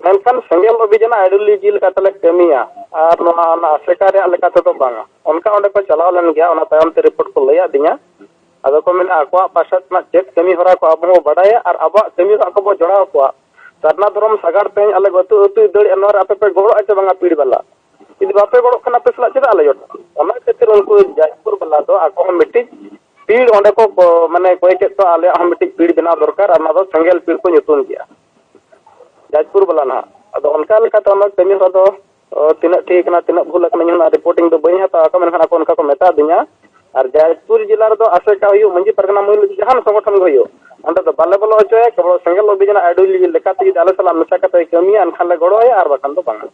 ᱢᱮᱱᱠᱷᱟᱱ ᱥᱮᱸᱜᱮᱞ ᱚᱵᱷᱤᱡᱟᱱ ideology ᱞᱮᱠᱟᱛᱮ ᱞᱮ ᱠᱟᱹᱢᱤᱭᱟ, ᱟᱨ ᱱᱚᱣᱟ ᱚᱱᱟ ᱟᱥᱮᱠᱟ ᱨᱮᱭᱟᱜ ᱞᱮᱠᱟ ᱛᱮᱫᱚ ᱵᱟᱝᱟ᱾" ᱚᱱᱠᱟ ᱚᱸᱰᱮ ᱠᱚ ᱪᱟᱞᱟᱣ ᱞᱮᱱ ᱜᱮᱭᱟ, ᱚᱱᱟ ᱛᱟᱭᱚᱢ ᱛᱮ ᱨᱤᱯᱳᱨᱴ ᱠᱚ ᱞᱟᱹᱭ ᱟᱹᱫᱤᱧᱟ᱾ ᱟᱫᱚ ᱠᱚ ᱢᱮᱱᱟ, ᱟᱠᱚᱣᱟᱜ ᱯᱟᱥᱟ ᱨᱮᱱᱟᱜ ᱪᱮᱫ ᱠᱟᱹᱢᱤ ᱦᱚᱨᱟ ᱠᱚ ᱟᱵᱚ ᱦᱚᱸ ᱵᱟᱰᱟᱭᱟ ᱟᱨ ᱟᱵᱚᱣᱟᱜ ᱠᱟᱹᱢᱤ ᱦᱚᱨᱟ ᱠᱚᱵᱚ ᱡᱚᱲᱟᱣ ᱠᱚᱣᱟ᱾ ᱥᱟᱨᱱᱟ ᱫᱷᱚᱨᱚᱢ ᱥᱟᱜᱟᱲ ᱛᱮᱦᱮᱧ ᱟᱞᱮ ᱟᱹᱛᱩ ᱟᱹᱛᱩᱭ ᱫᱟᱹᱲᱮᱜᱼᱟ, ᱱᱚᱣᱟ ᱨᱮ ᱟᱯᱮ ᱯᱮ ᱜᱚᱲᱚᱜᱼᱟ ᱪᱮ ᱵᱟᱝᱟ ᱯᱤᱲ ᱵᱟᱞᱟ? ᱡᱩᱫᱤ ᱵᱟᱯᱮ ᱜᱚᱲᱚᱜ ᱠᱷᱟᱱ ᱟᱯᱮ ᱥᱟᱞᱟᱜ ᱪᱮᱫᱟᱜ ᱞᱮ ᱡᱚᱴᱟᱜᱼᱟ? ᱚᱱᱟ ᱠᱷᱟᱹᱛᱤᱨ ᱩᱱᱠᱩ ᱡᱟᱡᱽᱯᱩᱨ ᱵᱟᱞᱟ ᱫᱚ ᱟᱠᱚ ᱦᱚᱸ ᱢᱤᱫᱴᱤᱡ ᱯᱤᱲ ᱚᱸᱰᱮ ᱠᱚ, ᱠᱚ, ᱢᱟᱱᱮ ᱠᱚᱭ ᱠᱮᱫ ᱠᱚᱣᱟ, ᱟᱞᱮᱭᱟᱜ ᱦᱚᱸ ᱢᱤᱫᱴᱤᱡ ᱯᱤᱲ ᱵᱮᱱᱟᱣ ᱫᱚᱨᱠᱟᱨ, ᱟᱨ ᱚᱱᱟ ᱫᱚ ᱥᱮᱸᱜᱮᱞ ᱯᱤᱲ ᱠᱚ ᱧᱩᱛᱩᱢ ᱠᱮᱜᱼᱟ ᱡᱟᱡᱽᱯᱩᱨ ᱵᱟᱞᱟ ᱱᱟᱦᱟᱜ᱾ ᱟᱫᱚ ᱚᱱᱠᱟ ᱞᱮᱠᱟᱛᱮ ᱚᱱᱟ ᱠᱟᱹᱢᱤ ᱦᱚᱨᱟ ᱫᱚ, ᱚ, ᱛᱤᱱᱟᱹᱜ ᱴᱷᱤᱠ ᱠᱟᱱᱟ, ᱛᱤᱱᱟᱹᱜ ᱵᱷᱩᱞ ᱟᱠᱟᱱᱟ, ᱤᱧ ᱦᱚᱸ ᱚᱱᱟ ᱨᱤᱯᱳᱨᱴᱤᱝ ᱫᱚ ᱵᱟᱹᱧ ᱦᱟᱛᱟᱣ ᱟᱠᱟᱫ, ᱢᱮᱱᱠᱷᱟᱱ ᱟᱠᱚ ᱚᱱᱠᱟ ᱠᱚ ᱢᱮᱛᱟ ᱫᱤᱧᱟ᱾ ᱟᱨ ᱡᱟᱡᱽᱯᱩᱨ ᱡᱮᱞᱟ ᱨᱮᱫᱚ ᱟᱥᱮᱠᱟ ᱦᱩᱭᱩᱜ, ᱢᱟᱹᱡᱷᱤ ᱯᱟᱨᱜᱟᱱᱟ ᱢᱟᱹᱦᱤᱞ, ᱡᱟᱦᱟᱱ ᱥᱚᱝᱜᱚᱴᱷᱚᱱ ᱜᱮ ᱦᱩᱭᱩᱜ, ᱚᱸᱰᱮ ᱫᱚ ᱵᱟᱞᱮ ᱵᱚᱞᱚ ᱦᱚᱪᱚᱭᱟ᱾ ᱠᱮᱵᱚᱞ ᱥᱮᱸᱜᱮᱞ ᱚᱵᱷᱤᱡᱟᱱ ideology ᱞᱮᱠᱟᱛᱮ ᱡᱩᱫᱤ ᱟᱞᱮ ᱥᱟᱞᱟᱜ ᱢᱮᱥᱟ ᱠᱟᱛᱮ ᱠᱟᱹᱢᱤᱭᱟ, ᱮᱱᱠᱷᱟᱱ ᱞᱮ ᱜᱚᱲᱚ ᱟᱭᱟ, ᱟᱨ ᱵᱟᱠᱷᱟᱱ ᱫᱚ ᱵᱟᱝᱟ᱾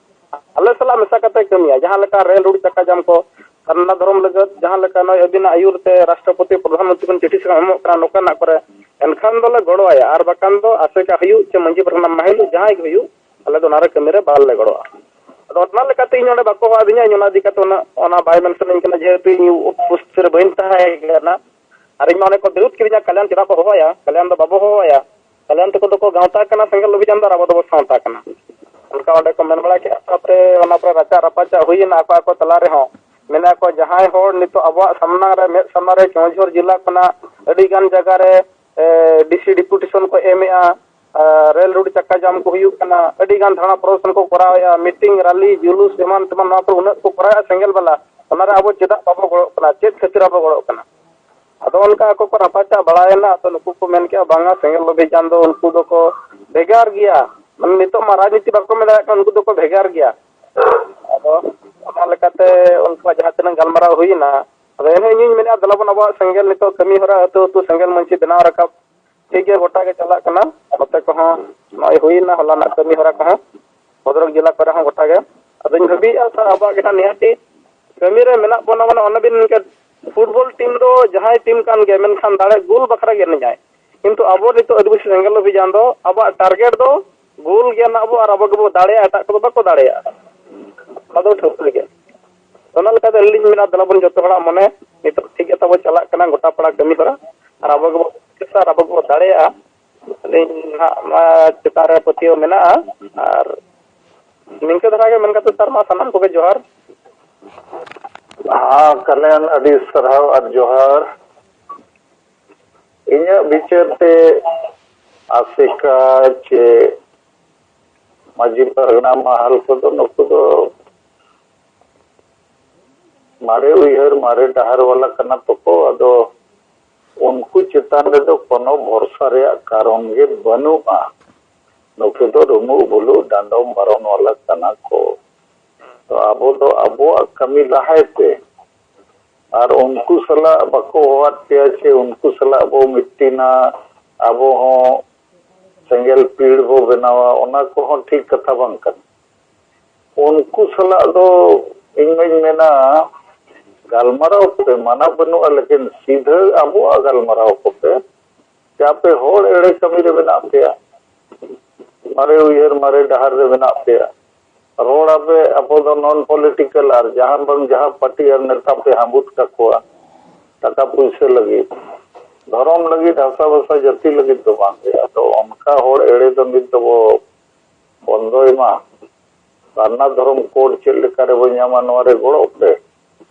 ᱟᱞᱮ ᱥᱟᱞᱟᱜ ᱢᱮᱥᱟ ᱠᱟᱛᱮ ᱠᱟᱹᱢᱤᱭᱟ, ᱡᱟᱦᱟᱸ ᱞᱮᱠᱟ ᱨᱮᱞ ᱨᱳᱰ ᱪᱟᱠᱟ ᱡᱟᱢ ᱠᱚ, ᱥᱟᱨᱱᱟ ᱫᱷᱚᱨᱚᱢ ᱞᱟᱹᱜᱤᱫ, ᱡᱟᱦᱟᱸ ᱞᱮᱠᱟ ᱱᱚᱜᱼᱚᱭ ᱟᱹᱵᱤᱱᱟᱜ ᱟᱹᱭᱩᱨ ᱛᱮ ᱨᱟᱥᱴᱨᱚᱯᱚᱛᱤ, ᱯᱨᱚᱫᱷᱟᱱ ᱢᱚᱱᱛᱨᱤ ᱠᱷᱚᱱ ᱪᱤᱴᱷᱤ ᱥᱟᱠᱟᱢ ᱮᱢᱚᱜ ᱠᱟᱱᱟ, ᱱᱚᱝᱠᱟᱱᱟᱜ ᱠᱚᱨᱮ, ᱮᱱᱠᱷᱟᱱ ᱫᱚᱞᱮ ᱜᱚᱲᱚ ᱟᱭᱟ, ᱟᱨ ᱵᱟᱠᱷᱟᱱ ᱫᱚ ᱟᱥᱮᱠᱟ ᱦᱩᱭᱩᱜ ᱪᱮ ᱢᱟᱹᱡᱷᱤ ᱯᱟᱨᱜᱟᱱᱟ ᱢᱟᱹᱦᱤᱞ ᱦᱩᱭᱩᱜ, ᱡᱟᱦᱟᱸᱭ ᱜᱮ ᱦᱩᱭᱩᱜ, ᱟᱞᱮ ᱫᱚ ᱚᱱᱟ ᱨᱮ ᱠᱟᱹᱢᱤ ᱨᱮ ᱵᱟᱞᱮ ᱜᱚᱲᱚᱜᱼᱟ᱾ ᱟᱫᱚ ᱚᱱᱟ ᱞᱮᱠᱟᱛᱮ ᱤᱧ ᱚᱸᱰᱮ ᱵᱟᱠᱚ ᱦᱚᱦᱚ ᱟᱹᱫᱤᱧᱟ, ᱤᱧ ᱚᱱᱟ ᱤᱫᱤ ᱠᱟᱛᱮ ᱚᱱᱟ, ᱚᱱᱟ ᱵᱟᱭ ᱢᱮᱱᱥᱚᱱ ᱟᱹᱧ ᱠᱟᱱᱟ, ᱡᱮᱦᱮᱛᱩ ᱤᱧ ᱩᱯᱚᱥᱛᱷᱤᱛ ᱨᱮ ᱵᱟᱹᱧ ᱛᱟᱦᱮᱸ ᱠᱟᱱᱟ᱾ ᱟᱨ ᱤᱧ ᱢᱟ ᱚᱱᱮ ᱠᱚ ᱵᱤᱨᱩᱫᱷ ᱠᱤᱫᱤᱧᱟ, ᱠᱟᱞᱭᱟᱱ ᱪᱮᱫᱟᱜ ᱠᱚ ᱦᱚᱦᱚᱭᱟ? ᱠᱟᱞᱭᱟᱱ ᱫᱚ ᱵᱟᱵᱚ ᱦᱚᱦᱚᱭᱟ, ᱠᱟᱞᱭᱟᱱ ᱛᱟᱠᱚ ᱫᱚᱠᱚ ᱜᱟᱶᱛᱟ ᱠᱟᱱᱟ ᱥᱮᱸᱜᱮᱞ ᱚᱵᱷᱤᱡᱟᱱ ᱫᱚ, ᱟᱨ ᱟᱵᱚ ᱫᱚᱵᱚ ᱥᱟᱶᱛᱟ ᱠᱟᱱᱟ᱾ ᱚᱱᱠᱟ ᱚᱸᱰᱮ ᱠᱚ ᱢᱮᱱ ᱵᱟᱲᱟ ᱠᱮᱫᱼᱟ᱾ ᱛᱟᱨᱯᱚᱨᱮ ᱚᱱᱟ ᱯᱚᱨᱮ ᱨᱟᱪᱟ ᱨᱟᱯᱟᱪᱟᱜ ᱦᱩᱭᱮᱱᱟ ᱟᱠᱚ ᱟᱠᱚ ᱛᱟᱞᱟ ᱨᱮᱦᱚᱸ᱾ ᱢᱮᱱᱟ ᱠᱚ, ᱡᱟᱦᱟᱸᱭ ᱦᱚᱲ ᱱᱤᱛᱚᱜ ᱟᱵᱚᱣᱟᱜ ᱥᱟᱢᱱᱟ ᱨᱮ, ᱢᱮᱫ ᱥᱟᱢᱱᱟ ᱨᱮ ᱠᱮᱣᱚᱱᱡᱷᱚᱨ ᱡᱮᱞᱟ ᱠᱷᱚᱱᱟᱜ ᱟᱹᱰᱤ ᱜᱟᱱ ᱡᱟᱭᱜᱟ ᱨᱮ, ᱮ, ᱰᱤᱥᱤ ᱰᱮᱯᱩᱴᱮᱥᱚᱱ ᱠᱚ ᱮᱢᱮᱜᱼᱟ, ᱟᱨ ᱨᱮᱞ ᱨᱳᱰ ᱪᱟᱠᱟ ᱡᱟᱢ ᱠᱚ ᱦᱩᱭᱩᱜ ᱠᱟᱱᱟ, ᱟᱹᱰᱤ ᱜᱟᱱ ᱫᱷᱟᱨᱱᱟ ᱯᱨᱚᱫᱚᱨᱥᱚᱱ ᱠᱚ ᱠᱚᱨᱟᱣᱮᱜᱼᱟ, ᱢᱤᱴᱤᱝ, ᱨᱟᱞᱤ, ᱡᱩᱞᱩᱥ, ᱮᱢᱟᱱ ᱛᱮᱢᱟᱱ ᱱᱚᱣᱟ ᱠᱚ ᱩᱱᱟᱹᱜ ᱠᱚ ᱠᱚᱨᱟᱣᱮᱜᱼᱟ ᱥᱮᱸᱜᱮᱞ ᱵᱟᱞᱟ, ᱚᱱᱟ ᱨᱮ ᱟᱵᱚ ᱪᱮᱫᱟᱜ ᱵᱟᱵᱚ ᱜᱚᱲᱚᱜ ᱠᱟᱱᱟ? ᱪᱮᱫ ᱠᱷᱟᱹᱛᱤᱨ ᱵᱟᱵᱚ ᱜᱚᱲᱚᱜ ᱠᱟᱱᱟ? ᱟᱫᱚ ᱚᱱᱠᱟ ᱟᱠᱚ ᱠᱚ ᱨᱟᱯᱟᱪᱟᱜ ᱵᱟᱲᱟᱭᱮᱱᱟ᱾ ᱟᱫᱚ ᱱᱩᱠᱩ ᱠᱚ ᱢᱮᱱ ᱠᱮᱜᱼᱟ, "ᱵᱟᱝᱟ, ᱥᱮᱸᱜᱮᱞ ᱚᱵᱷᱤᱡᱟᱱ ᱫᱚ ᱩᱱᱠᱩ ᱫᱚᱠᱚ ᱵᱷᱮᱜᱟᱨ ᱜᱮᱭᱟ, ᱢᱟᱱᱮ ᱱᱤᱛᱚᱜ ᱢᱟ ᱨᱟᱡᱽᱱᱤᱛᱤ ᱵᱟᱠᱚ ᱢᱮᱱ ᱫᱟᱲᱮᱭᱟᱜ ᱠᱟᱱᱟ, ᱩᱱᱠᱩ ᱫᱚᱠᱚ ᱵᱷᱮᱜᱟᱨ ᱜᱮᱭᱟ᱾" ᱟᱫᱚ ᱚᱱᱟ ᱞᱮᱠᱟᱛᱮ ᱩᱱᱠᱩᱣᱟᱜ ᱡᱟᱦᱟᱸ ᱛᱤᱱᱟᱹᱜ ᱜᱟᱞᱢᱟᱨᱟᱣ ᱦᱩᱭᱮᱱᱟ, ᱟᱫᱚ ᱮᱱᱦᱚᱸ ᱤᱧᱤᱧ ᱢᱮᱱᱮᱫᱼᱟ, ᱫᱮᱞᱟ ᱵᱚᱱ ᱟᱵᱚᱣᱟᱜ ᱥᱮᱸᱜᱮᱞ ᱱᱤᱛᱚᱜ ᱠᱟᱹᱢᱤ ᱦᱚᱨᱟ ᱟᱹᱛᱩ ᱟᱹᱛᱩ ᱥᱮᱸᱜᱮᱞ ᱢᱟᱹᱪᱤ ᱵᱮᱱᱟᱣ ᱨᱟᱠᱟᱵ ᱴᱷᱤᱠ ᱜᱮ ᱜᱚᱴᱟ ᱜᱮ ᱪᱟᱞᱟᱜ ᱠᱟᱱᱟ᱾ ᱱᱚᱛᱮ ᱠᱚᱦᱚᱸ ᱱᱚᱜᱼᱚᱭ ᱦᱩᱭᱮᱱᱟ ᱦᱚᱞᱟᱱᱟᱜ ᱠᱟᱹᱢᱤ ᱦᱚᱨᱟ ᱠᱚᱦᱚᱸ ᱵᱷᱚᱫᱨᱚᱠ ᱡᱮᱞᱟ ᱠᱚᱨᱮ ᱦᱚᱸ ᱜᱚᱴᱟ ᱜᱮ᱾ ᱟᱫᱚᱧ ᱵᱷᱟᱹᱵᱤᱭᱮᱫᱼᱟ ᱥᱟᱨ, ᱟᱵᱚᱣᱟᱜ ᱜᱮ ᱱᱟᱦᱟᱜ ᱱᱤᱦᱟᱹᱛᱤ ᱠᱟᱹᱢᱤ ᱨᱮ ᱢᱮᱱᱟᱜ ᱵᱚᱱᱟ, ᱢᱟᱱᱮ ᱚᱱᱮ ᱵᱤᱱ ᱢᱮᱱ ᱠᱮᱫ ᱯᱷᱩᱴᱵᱚᱞ ᱴᱤᱢ ᱫᱚ ᱡᱟᱦᱟᱸᱭ ᱴᱤᱢ ᱠᱟᱱ ᱜᱮ, ᱢᱮᱱᱠᱷᱟᱱ ᱫᱟᱲᱮ ᱜᱳᱞ ᱵᱟᱠᱷᱨᱟ ᱜᱮ ᱮᱱᱮᱡᱟᱭ᱾ ᱠᱤᱱᱛᱩ ᱟᱵᱚ ᱱᱤᱛᱚᱜ ᱟᱹᱫᱤᱵᱟᱹᱥᱤ ᱥᱮᱸᱜᱮᱞ ᱚᱵᱷᱤᱡᱟᱱ ᱫᱚ ᱟᱵᱚᱣᱟᱜ ᱴᱟᱨᱜᱮᱴ ᱫᱚ ᱜᱳᱞ ᱜᱮ ᱱᱟᱜ ᱟᱵᱚ, ᱟᱨ ᱟᱵᱚ ᱜᱮᱵᱚ ᱫᱟᱲᱮᱭᱟᱜᱼᱟ, ᱮᱴᱟᱜ ᱠᱚᱫᱚ ᱵᱟᱠᱚ ᱫᱟᱲᱮᱭᱟᱜᱼᱟ᱾ ᱚᱱᱟ ᱫᱚ ᱴᱷᱟᱹᱣᱠᱟᱹ ᱜᱮ᱾ ᱚᱱᱟ ᱞᱮᱠᱟᱛᱮ ᱟᱹᱞᱤᱧ ᱞᱤᱧ ᱢᱮᱱᱟ, ᱫᱮᱞᱟ ᱵᱚᱱ ᱡᱚᱛᱚ ᱦᱚᱲᱟᱜ ᱢᱚᱱᱮ ᱱᱤᱛᱚᱜ ᱴᱷᱤᱠ ᱜᱮ ᱛᱟᱵᱚ ᱪᱟᱞᱟᱜ ᱠᱟᱱᱟ ᱜᱚᱴᱟ ᱯᱟᱲᱟ ᱠᱟᱹᱢᱤ ᱦᱚᱨᱟ, ᱟᱨ ᱟᱵᱚ ᱜᱮᱵᱚ ᱪᱮᱥᱴᱟ, ᱟᱨ ᱟᱵᱚ ᱜᱮᱵᱚ ᱫᱟᱲᱮᱭᱟᱜᱼᱟ᱾ ᱟᱹᱞᱤᱧ ᱱᱟᱦᱟᱜ ᱱᱚᱣᱟ ᱪᱮᱛᱟᱱ ᱨᱮ ᱯᱟᱹᱛᱭᱟᱹᱣ ᱢᱮᱱᱟᱜᱼᱟ᱾ ᱟᱨ ᱱᱤᱝᱠᱟᱹ ᱫᱷᱟᱨᱟ ᱜᱮ ᱢᱮᱱ ᱠᱟᱛᱮ ᱥᱟᱨ ᱢᱟ ᱥᱟᱱᱟᱢ ᱠᱚᱜᱮ ᱡᱚᱦᱟᱨ᱾ ᱦᱮᱸ, ᱠᱟᱞᱮᱱ, ᱟᱹᱰᱤ ᱥᱟᱨᱦᱟᱣ ᱟᱨ ᱡᱚᱦᱟᱨ᱾ ᱤᱧᱟᱹᱜ ᱵᱤᱪᱟᱹᱨ ᱛᱮ ᱟᱥᱮᱠᱟ ᱪᱮ ᱢᱟᱹᱡᱷᱤ ᱯᱟᱨᱜᱟᱱᱟ ᱢᱟᱦᱟᱞ ᱠᱚᱫᱚ ᱱᱩᱠᱩ ᱫᱚ ᱢᱟᱨᱮ ᱩᱭᱦᱟᱹᱨ, ᱢᱟᱨᱮ ᱰᱟᱦᱟᱨ ᱵᱟᱞᱟ ᱠᱟᱱᱟ ᱛᱚᱠᱚ᱾ ᱟᱫᱚ ᱩᱱᱠᱩ ᱪᱮᱛᱟᱱ ᱨᱮᱫᱚ ᱠᱳᱱᱳ ᱵᱷᱚᱨᱥᱟ ᱨᱮᱭᱟᱜ ᱠᱟᱨᱚᱱ ᱜᱮ ᱵᱟᱹᱱᱩᱜᱼᱟ᱾ ᱱᱩᱠᱩ ᱫᱚ ᱨᱩᱢᱩᱜ ᱵᱷᱩᱞᱩᱜ ᱰᱟᱸᱰᱚᱢ ᱵᱟᱨᱚᱱ ᱵᱟᱞᱟ ᱠᱟᱱᱟ ᱠᱚ᱾ ᱛᱚ ᱟᱵᱚ ᱫᱚ ᱟᱵᱚᱣᱟᱜ ᱠᱟᱹᱢᱤ ᱞᱟᱦᱟᱭ ᱯᱮ᱾ ᱟᱨ ᱩᱱᱠᱩ ᱥᱟᱞᱟᱜ ᱵᱟᱠᱚ ᱦᱚᱦᱚᱣᱟᱫ ᱯᱮᱭᱟ ᱪᱮ ᱩᱱᱠᱩ ᱥᱟᱞᱟᱜ ᱵᱚ ᱢᱤᱴᱤᱱᱟ, ᱟᱵᱚ ᱦᱚᱸ ᱥᱮᱸᱜᱮᱞ ᱯᱤᱲ ᱵᱚ ᱵᱮᱱᱟᱣᱟ, ᱚᱱᱟ ᱠᱚᱦᱚᱸ ᱴᱷᱤᱠ ᱠᱟᱛᱷᱟ ᱵᱟᱝ ᱠᱟᱱᱟ᱾ ᱩᱱᱠᱩ ᱥᱟᱞᱟᱜ ᱫᱚ ᱤᱧ ᱢᱟᱧ ᱢᱮᱱᱟ ᱜᱟᱞᱢᱟᱨᱟᱣ ᱯᱮ, ᱢᱟᱱᱟ ᱵᱟᱹᱱᱩᱜᱼᱟ, ᱞᱮᱠᱤᱱ ᱥᱤᱫᱷᱟᱹ ᱟᱵᱚᱣᱟᱜ ᱜᱟᱞᱢᱟᱨᱟᱣ ᱠᱚᱯᱮ᱾ ᱡᱮ ᱟᱯᱮ ᱦᱚᱲ ᱮᱲᱮ ᱠᱟᱹᱢᱤ ᱨᱮ ᱢᱮᱱᱟᱜ ᱯᱮᱭᱟ, ᱢᱟᱨᱮ ᱩᱭᱦᱟᱹᱨ, ᱢᱟᱨᱮ ᱰᱟᱦᱟᱨ ᱨᱮ ᱢᱮᱱᱟᱜ ᱯᱮᱭᱟ᱾ ᱨᱚᱲ ᱟᱯᱮ, ᱟᱵᱚ ᱫᱚ ᱱᱚᱱ ᱯᱚᱞᱤᱴᱤᱠᱟᱞ ᱟᱨ ᱡᱟᱦᱟᱸ ᱵᱟᱝ ᱡᱟᱦᱟᱸ ᱯᱟᱨᱴᱤ ᱟᱨ ᱱᱮᱛᱟ ᱯᱮ ᱦᱟᱹᱵᱩᱫ ᱠᱟᱠᱚᱣᱟ ᱴᱟᱠᱟ ᱯᱩᱭᱥᱟᱹ ᱞᱟᱹᱜᱤᱫ, ᱫᱷᱚᱨᱚᱢ ᱞᱟᱹᱜᱤᱫ, ᱦᱟᱥᱟ ᱵᱷᱟᱥᱟ ᱡᱟᱹᱛᱤ ᱞᱟᱹᱜᱤᱫ ᱫᱚ ᱵᱟᱝ ᱜᱮ᱾ ᱟᱫᱚ ᱚᱱᱠᱟ ᱦᱚᱲ ᱮᱲᱮ ᱫᱚ ᱱᱤᱛ ᱫᱚᱵᱚ ᱵᱚᱱᱫᱚᱭ ᱢᱟ᱾ ᱥᱟᱨᱱᱟ ᱫᱷᱚᱨᱚᱢ ᱠᱳᱰ ᱪᱮᱫ ᱞᱮᱠᱟ ᱨᱮᱵᱚ ᱧᱟᱢᱟ, ᱱᱚᱣᱟ ᱨᱮ ᱜᱚᱲᱚᱜ ᱯᱮ᱾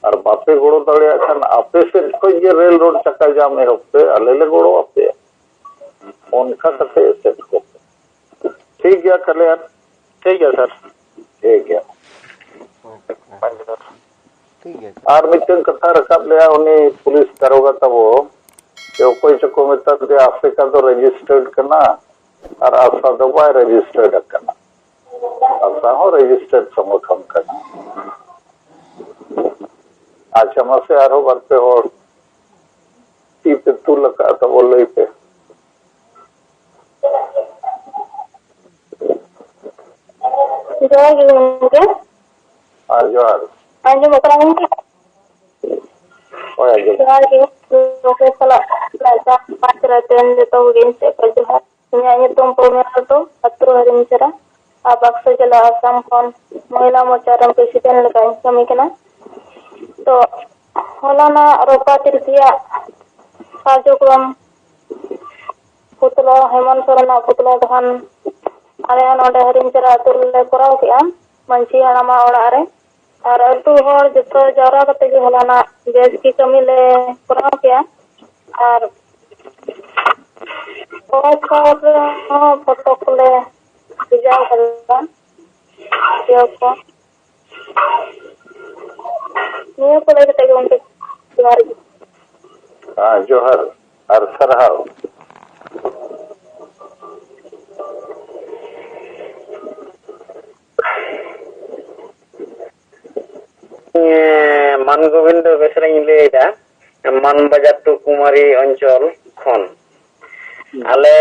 ᱟᱨ ᱵᱟᱯᱮ ᱜᱚᱲᱚ ᱫᱟᱲᱮᱭᱟᱜ ᱠᱷᱟᱱ ᱟᱯᱮ ᱥᱮᱫ ᱠᱷᱚᱱ ᱜᱮ ᱨᱮᱞ ᱨᱳᱰ ᱪᱟᱠᱟ ᱡᱟᱢ ᱮᱦᱚᱵ ᱯᱮ, ᱟᱞᱮ ᱞᱮ ᱜᱚᱲᱚ ᱟᱯᱮᱭᱟ᱾ ᱚᱱᱠᱟ ᱠᱟᱛᱮ ᱮᱥᱮᱫ ᱠᱚᱯᱮ᱾ ᱴᱷᱤᱠ ᱜᱮᱭᱟ, ᱠᱟᱞᱭᱟᱱ᱾ ᱴᱷᱤᱠ ᱜᱮᱭᱟ ᱥᱟᱨ᱾ ᱴᱷᱤᱠ ᱜᱮᱭᱟ᱾ ᱴᱷᱤᱠ ᱜᱮᱭᱟ᱾ ᱟᱨ ᱢᱤᱫᱴᱟᱝ ᱠᱟᱛᱷᱟ ᱨᱟᱠᱟᱵ ᱞᱮᱭᱟ ᱩᱱᱤ ᱯᱩᱞᱤᱥ ᱫᱟᱨᱳᱜᱟ ᱛᱟᱵᱚ, ᱚᱠᱚᱭ ᱪᱚᱠᱚ ᱢᱮᱛᱟ ᱫᱮᱭᱟ ᱟᱥᱮᱠᱟ ᱫᱚ ᱨᱮᱡᱤᱥᱴᱟᱨᱰ ᱠᱟᱱᱟ ᱟᱨ ᱟᱥᱟ ᱫᱚ ᱵᱟᱭ ᱨᱮᱡᱤᱥᱴᱟᱨᱰ ᱟᱠᱟᱱᱟ᱾ ᱟᱥᱟ ᱦᱚᱸ ᱨᱮᱡᱤᱥᱴᱟᱨᱰ ᱥᱚᱝᱜᱚᱴᱷᱚᱱ ᱠᱟᱱᱟ᱾ ᱟᱪᱪᱷᱟ, ᱢᱟᱥᱮ ᱟᱨᱦᱚᱸ ᱵᱟᱨ ᱯᱮ ᱦᱚᱲ ᱛᱤ ᱯᱮ ᱛᱩᱞ ᱟᱠᱟᱫ ᱛᱟᱵᱚ, ᱞᱟᱹᱭ ᱯᱮ᱾ ᱡᱚᱦᱟᱨ ᱜᱮ ᱜᱚᱢᱠᱮ᱾ ᱟᱨ ᱡᱚᱦᱟᱨ᱾ ᱟᱸᱡᱚᱢᱚᱜ ᱠᱟᱱᱟ ᱜᱚᱢᱠᱮ? ᱦᱳᱭ, ᱟᱸᱡᱚᱢ᱾ ᱡᱚᱦᱟᱨ ᱜᱮ ᱜᱚᱢᱠᱮ ᱥᱟᱞᱟᱜ ᱞᱟᱡᱟᱣ ᱯᱟᱸᱪ ᱨᱮ ᱛᱮᱦᱮᱧ ᱡᱚᱛᱚ ᱠᱚᱜᱮ ᱤᱧ ᱥᱮᱫ ᱠᱷᱚᱱ ᱡᱚᱦᱟᱨ᱾ ᱤᱧᱟᱹᱜ ᱧᱩᱛᱩᱢ ᱯᱨᱚᱢᱤᱞᱟ ᱴᱩᱰᱩ, ᱟᱹᱛᱩ ᱦᱟᱹᱨᱤᱧ ᱪᱮᱨᱟ, ᱟᱨ ᱵᱟᱠᱥᱟ ᱡᱮᱞᱟ ᱟᱥᱟᱢ ᱠᱷᱚᱱ ᱢᱚᱦᱤᱞᱟ ᱢᱳᱨᱪᱟ ᱨᱮᱱ ᱯᱨᱮᱥᱤᱰᱮᱱᱴ ᱞᱮᱠᱟᱧ ᱠᱟᱹᱢᱤ ᱠᱟᱱᱟ᱾ ᱛᱚ, ᱦᱚᱞᱟᱱᱟᱜ ᱨᱚᱯᱟ ᱛᱤᱨᱤᱥ ᱨᱮᱭᱟᱜ ᱠᱟᱨᱡᱚᱠᱨᱚᱢ ᱯᱩᱛᱞᱟ, ᱦᱮᱢᱚᱱᱛ ᱥᱚᱨᱮᱱᱟᱜ ᱯᱩᱛᱞᱟ ᱫᱚᱦᱚᱱ ᱟᱞᱮ ᱱᱚᱰᱮ ᱦᱟᱹᱨᱤᱧ ᱪᱮᱨᱟ ᱟᱹᱛᱩ ᱨᱮᱞᱮ ᱠᱚᱨᱟᱣ ᱠᱮᱜᱼᱟ, ᱢᱟᱹᱡᱷᱤ ᱦᱟᱲᱟᱢᱟᱜ ᱚᱲᱟᱜ ᱨᱮ᱾ ᱟᱨ ᱟᱹᱛᱩ ᱦᱚᱲ ᱡᱚᱛᱚ ᱡᱟᱣᱨᱟ ᱠᱟᱛᱮ ᱜᱮ ᱦᱚᱞᱟᱱᱟᱜ ᱵᱮᱥ ᱜᱮ ᱠᱟᱹᱢᱤ ᱞᱮ ᱠᱚᱨᱟᱣ ᱠᱮᱜᱼᱟ᱾ ᱟᱨ ᱚᱲᱟᱜ ᱥᱟᱶ ᱨᱮᱦᱚᱸ ᱯᱷᱳᱴᱳ ᱠᱚᱞᱮ ᱵᱷᱮᱡᱟ ᱠᱟᱫᱟ, ᱤᱭᱟᱹ ᱠᱚ᱾ ᱱᱤᱭᱟᱹ ᱠᱚ ᱞᱟᱹᱭ ᱠᱟᱛᱮ ᱜᱮ ᱜᱚᱢᱠᱮ, ᱡᱚᱦᱟᱨ ᱜᱮ᱾ ᱦᱮᱸ, ᱡᱚᱦᱟᱨ ᱟᱨ ᱥᱟᱨᱦᱟᱣ᱾ ᱦᱮᱸ, ᱢᱟᱱ ᱜᱳᱵᱤᱱᱫᱚ ᱵᱮᱥᱨᱟᱧ ᱞᱟᱹᱭᱫᱟ, ᱢᱟᱱ ᱵᱟᱡᱟᱨ ᱴᱩ ᱠᱩᱢᱟᱨᱤ ᱚᱧᱪᱚᱞ ᱠᱷᱚᱱ᱾ ᱦᱩᱸ᱾ ᱟᱞᱮ,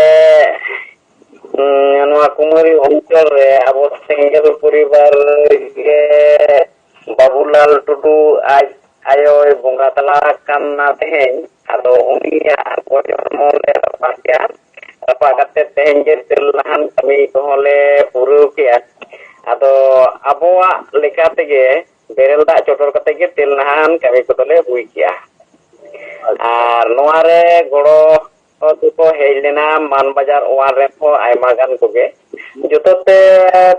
ᱩᱸ, ᱱᱚᱣᱟ ᱠᱩᱢᱟᱨᱤ ᱚᱧᱪᱚᱞ ᱨᱮ ᱟᱵᱚ ᱥᱮᱸᱜᱮᱞ ᱯᱚᱨᱤᱵᱟᱨ ᱜᱮ ᱵᱟᱹᱵᱩᱞᱟᱞ ᱴᱩᱰᱩ ᱟᱡ ᱟᱭᱳᱭ ᱵᱚᱸᱜᱟ ᱛᱟᱞᱟ ᱟᱠᱟᱱᱟ ᱛᱮᱦᱮᱧ᱾ ᱟᱫᱚ ᱩᱱᱤᱭᱟᱜ ᱜᱚᱡ ᱦᱚᱲᱢᱚ ᱞᱮ ᱨᱟᱯᱟᱜ ᱠᱮᱜᱼᱟ᱾ ᱨᱟᱯᱟᱜ ᱠᱟᱛᱮ ᱛᱮᱦᱮᱧ ᱜᱮ ᱛᱮᱞ ᱱᱟᱦᱟᱱ ᱠᱟᱹᱢᱤ ᱠᱚᱦᱚᱸ ᱞᱮ ᱯᱩᱨᱟᱹᱣ ᱠᱮᱜᱼᱟ᱾ ᱟᱫᱚ ᱟᱵᱚᱣᱟᱜ ᱞᱮᱠᱟ ᱛᱮᱜᱮ ᱵᱮᱨᱮᱞ ᱫᱟᱜ ᱪᱚᱰᱚᱨ ᱠᱟᱛᱮ ᱜᱮ ᱛᱮᱞ ᱱᱟᱦᱟᱱ ᱠᱟᱹᱢᱤ ᱠᱚᱫᱚ ᱞᱮ ᱦᱩᱭ ᱠᱮᱜᱼᱟ᱾ ᱟᱪᱪᱷᱟ᱾ ᱟᱨ ᱱᱚᱣᱟ ᱨᱮ ᱜᱚᱲᱚ ᱫᱚᱠᱚ ᱦᱮᱡ ᱞᱮᱱᱟ ᱢᱟᱱ ᱵᱟᱡᱟᱨ ᱳᱣᱟᱱ ᱨᱮᱱ ᱦᱚᱸ ᱟᱭᱢᱟ ᱜᱟᱱ ᱠᱚᱜᱮ᱾ ᱡᱚᱛᱚ ᱛᱮ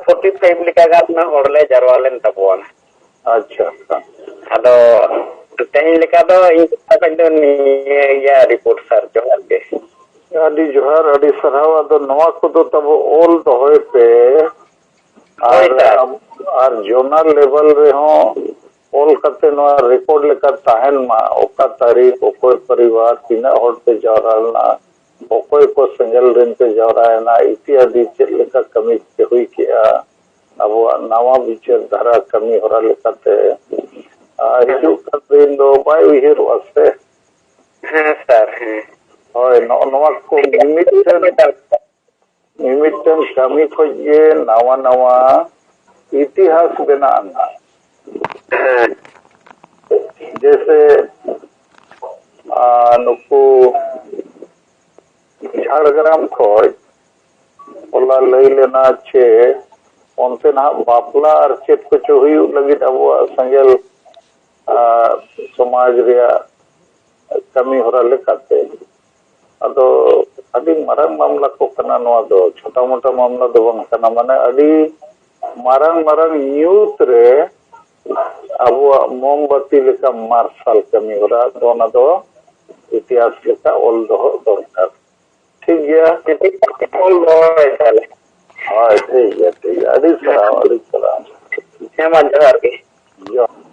ᱯᱷᱳᱨᱴᱤ ᱯᱷᱟᱭᱤᱵᱷ ᱞᱮᱠᱟ ᱜᱟᱱ ᱦᱚᱲ ᱞᱮ ᱡᱟᱨᱣᱟ ᱞᱮᱱ ᱛᱟᱵᱚᱣᱟ᱾ ᱟᱪᱪᱷᱟ᱾ ᱟᱫᱚ ᱛᱮᱦᱮᱧ ᱞᱮᱠᱟ ᱫᱚ ᱤᱧ ᱯᱟᱦᱴᱟ ᱠᱷᱚᱱ ᱫᱚ ᱱᱤᱭᱟᱹ ᱜᱮᱭᱟ ᱨᱤᱯᱳᱨᱴ, ᱥᱟᱨ᱾ ᱡᱚᱦᱟᱨ ᱜᱮ᱾ ᱟᱹᱰᱤ ᱡᱚᱦᱟᱨ, ᱟᱹᱰᱤ ᱥᱟᱨᱦᱟᱣ᱾ ᱟᱫᱚ ᱱᱚᱣᱟ ᱠᱚᱫᱚ ᱛᱟᱵᱚ ᱚᱞ ᱫᱚᱦᱚᱭ ᱯᱮ᱾ ᱦᱳᱭ, ᱟᱨ, ᱥᱟᱨ᱾ ᱟᱨ ᱡᱳᱱᱟᱞ ᱞᱮᱵᱮᱞ ᱨᱮᱦᱚᱸ ᱚᱞ ᱠᱟᱛᱮ ᱱᱚᱣᱟ ᱨᱮᱠᱚᱨᱰ ᱞᱮᱠᱟ ᱛᱟᱦᱮᱱ ᱢᱟ, ᱚᱠᱟ ᱛᱟᱹᱨᱤᱠᱷ, ᱚᱠᱚᱭ ᱯᱚᱨᱤᱵᱟᱨ, ᱛᱤᱱᱟᱹᱜ ᱦᱚᱲ ᱯᱮ ᱡᱟᱣᱨᱟ ᱞᱮᱱᱟ, ᱚᱠᱚᱭ ᱠᱚ ᱥᱮᱸᱜᱮᱞ ᱨᱮᱱ ᱯᱮ ᱡᱟᱣᱨᱟᱭᱮᱱᱟ, ᱤᱛᱤᱟᱫᱤ ᱪᱮᱫ ᱞᱮᱠᱟ ᱠᱟᱹᱢᱤ ᱯᱮ ᱦᱩᱭ ᱠᱮᱜᱼᱟ, ᱟᱵᱚᱣᱟᱜ ᱱᱟᱣᱟ ᱵᱤᱪᱟᱹᱨ ᱫᱷᱟᱨᱟ ᱠᱟᱹᱢᱤ ᱦᱚᱨᱟ ᱞᱮᱠᱟᱛᱮ, ᱟᱨ ᱦᱤᱡᱩᱜ ᱠᱟᱱ ᱫᱤᱱ ᱫᱚ ᱵᱟᱭ ᱩᱭᱦᱟᱹᱨᱚᱜᱼᱟ ᱥᱮ᱾ ᱦᱮᱸ ᱥᱟᱨ, ᱦᱮᱸ᱾ ᱦᱳᱭ, ᱱᱚᱜᱼᱚ ᱱᱚᱣᱟ ᱠᱚ ᱢᱤᱢᱤᱫᱴᱮᱱ, ᱢᱤᱢᱤᱫᱴᱮᱱ ᱠᱟᱹᱢᱤ ᱠᱷᱚᱡ ᱜᱮ ᱱᱟᱣᱟ ᱱᱟᱣᱟ ᱤᱛᱤᱦᱟᱥ ᱵᱮᱱᱟᱜᱼᱟ᱾ ᱦᱮᱸ᱾ ᱡᱮᱭᱥᱮ, ᱟᱨ ᱱᱩᱠᱩ ᱡᱷᱟᱲᱜᱨᱟᱢ ᱠᱷᱚᱡ ᱦᱚᱞᱟ ᱞᱟᱹᱭ ᱞᱮᱱᱟ ᱪᱮ ᱚᱱᱛᱮ ᱱᱟᱦᱟᱜ ᱵᱟᱯᱞᱟ ᱟᱨ ᱪᱮᱫ ᱠᱚᱪᱚ ᱦᱩᱭᱩᱜ ᱞᱟᱹᱜᱤᱫ ᱟᱵᱚᱣᱟᱜ ᱥᱮᱸᱜᱮᱞ, ᱟᱨ ᱥᱚᱢᱟᱡᱽ ᱨᱮᱭᱟᱜ ᱠᱟᱹᱢᱤ ᱦᱚᱨᱟ ᱞᱮᱠᱟᱛᱮ᱾ ᱟᱫᱚ ᱟᱹᱰᱤ ᱢᱟᱨᱟᱝ ᱢᱟᱢᱞᱟ ᱠᱚ ᱠᱟᱱᱟ ᱱᱚᱣᱟ ᱫᱚ, ᱪᱷᱳᱴᱟ ᱢᱳᱴᱟ ᱢᱟᱢᱞᱟ ᱫᱚ ᱵᱟᱝ ᱠᱟᱱᱟ, ᱢᱟᱱᱮ ᱟᱹᱰᱤ ᱢᱟᱨᱟᱝ ᱢᱟᱨᱟᱝ ᱧᱩᱛ ᱨᱮ ᱟᱵᱚᱣᱟᱜ ᱢᱳᱢᱵᱟᱛᱤ ᱞᱮᱠᱟ ᱢᱟᱨᱥᱟᱞ ᱠᱟᱹᱢᱤ ᱦᱚᱨᱟ ᱫᱚ ᱚᱱᱟ ᱫᱚ ᱤᱛᱤᱦᱟᱥ ᱞᱮᱠᱟ ᱚᱞ ᱫᱚᱦᱚ ᱫᱚᱨᱠᱟᱨ᱾ ᱴᱷᱤᱠ ᱜᱮᱭᱟ? ᱚᱞ ᱫᱚᱦᱚᱭ ᱛᱟᱦᱞᱮ᱾ ᱦᱳᱭ, ᱴᱷᱤᱠ ᱜᱮᱭᱟ, ᱴᱷᱤᱠ ᱜᱮᱭᱟ᱾ ᱟᱹᱰᱤ ᱥᱟᱨᱦᱟᱣ, ᱟᱹᱰᱤ ᱥᱟᱨᱦᱟᱣ᱾ ᱦᱮᱸ ᱢᱟ, ᱡᱚᱦᱟᱨ ᱜᱮ᱾ ᱡᱚᱦᱟᱨ᱾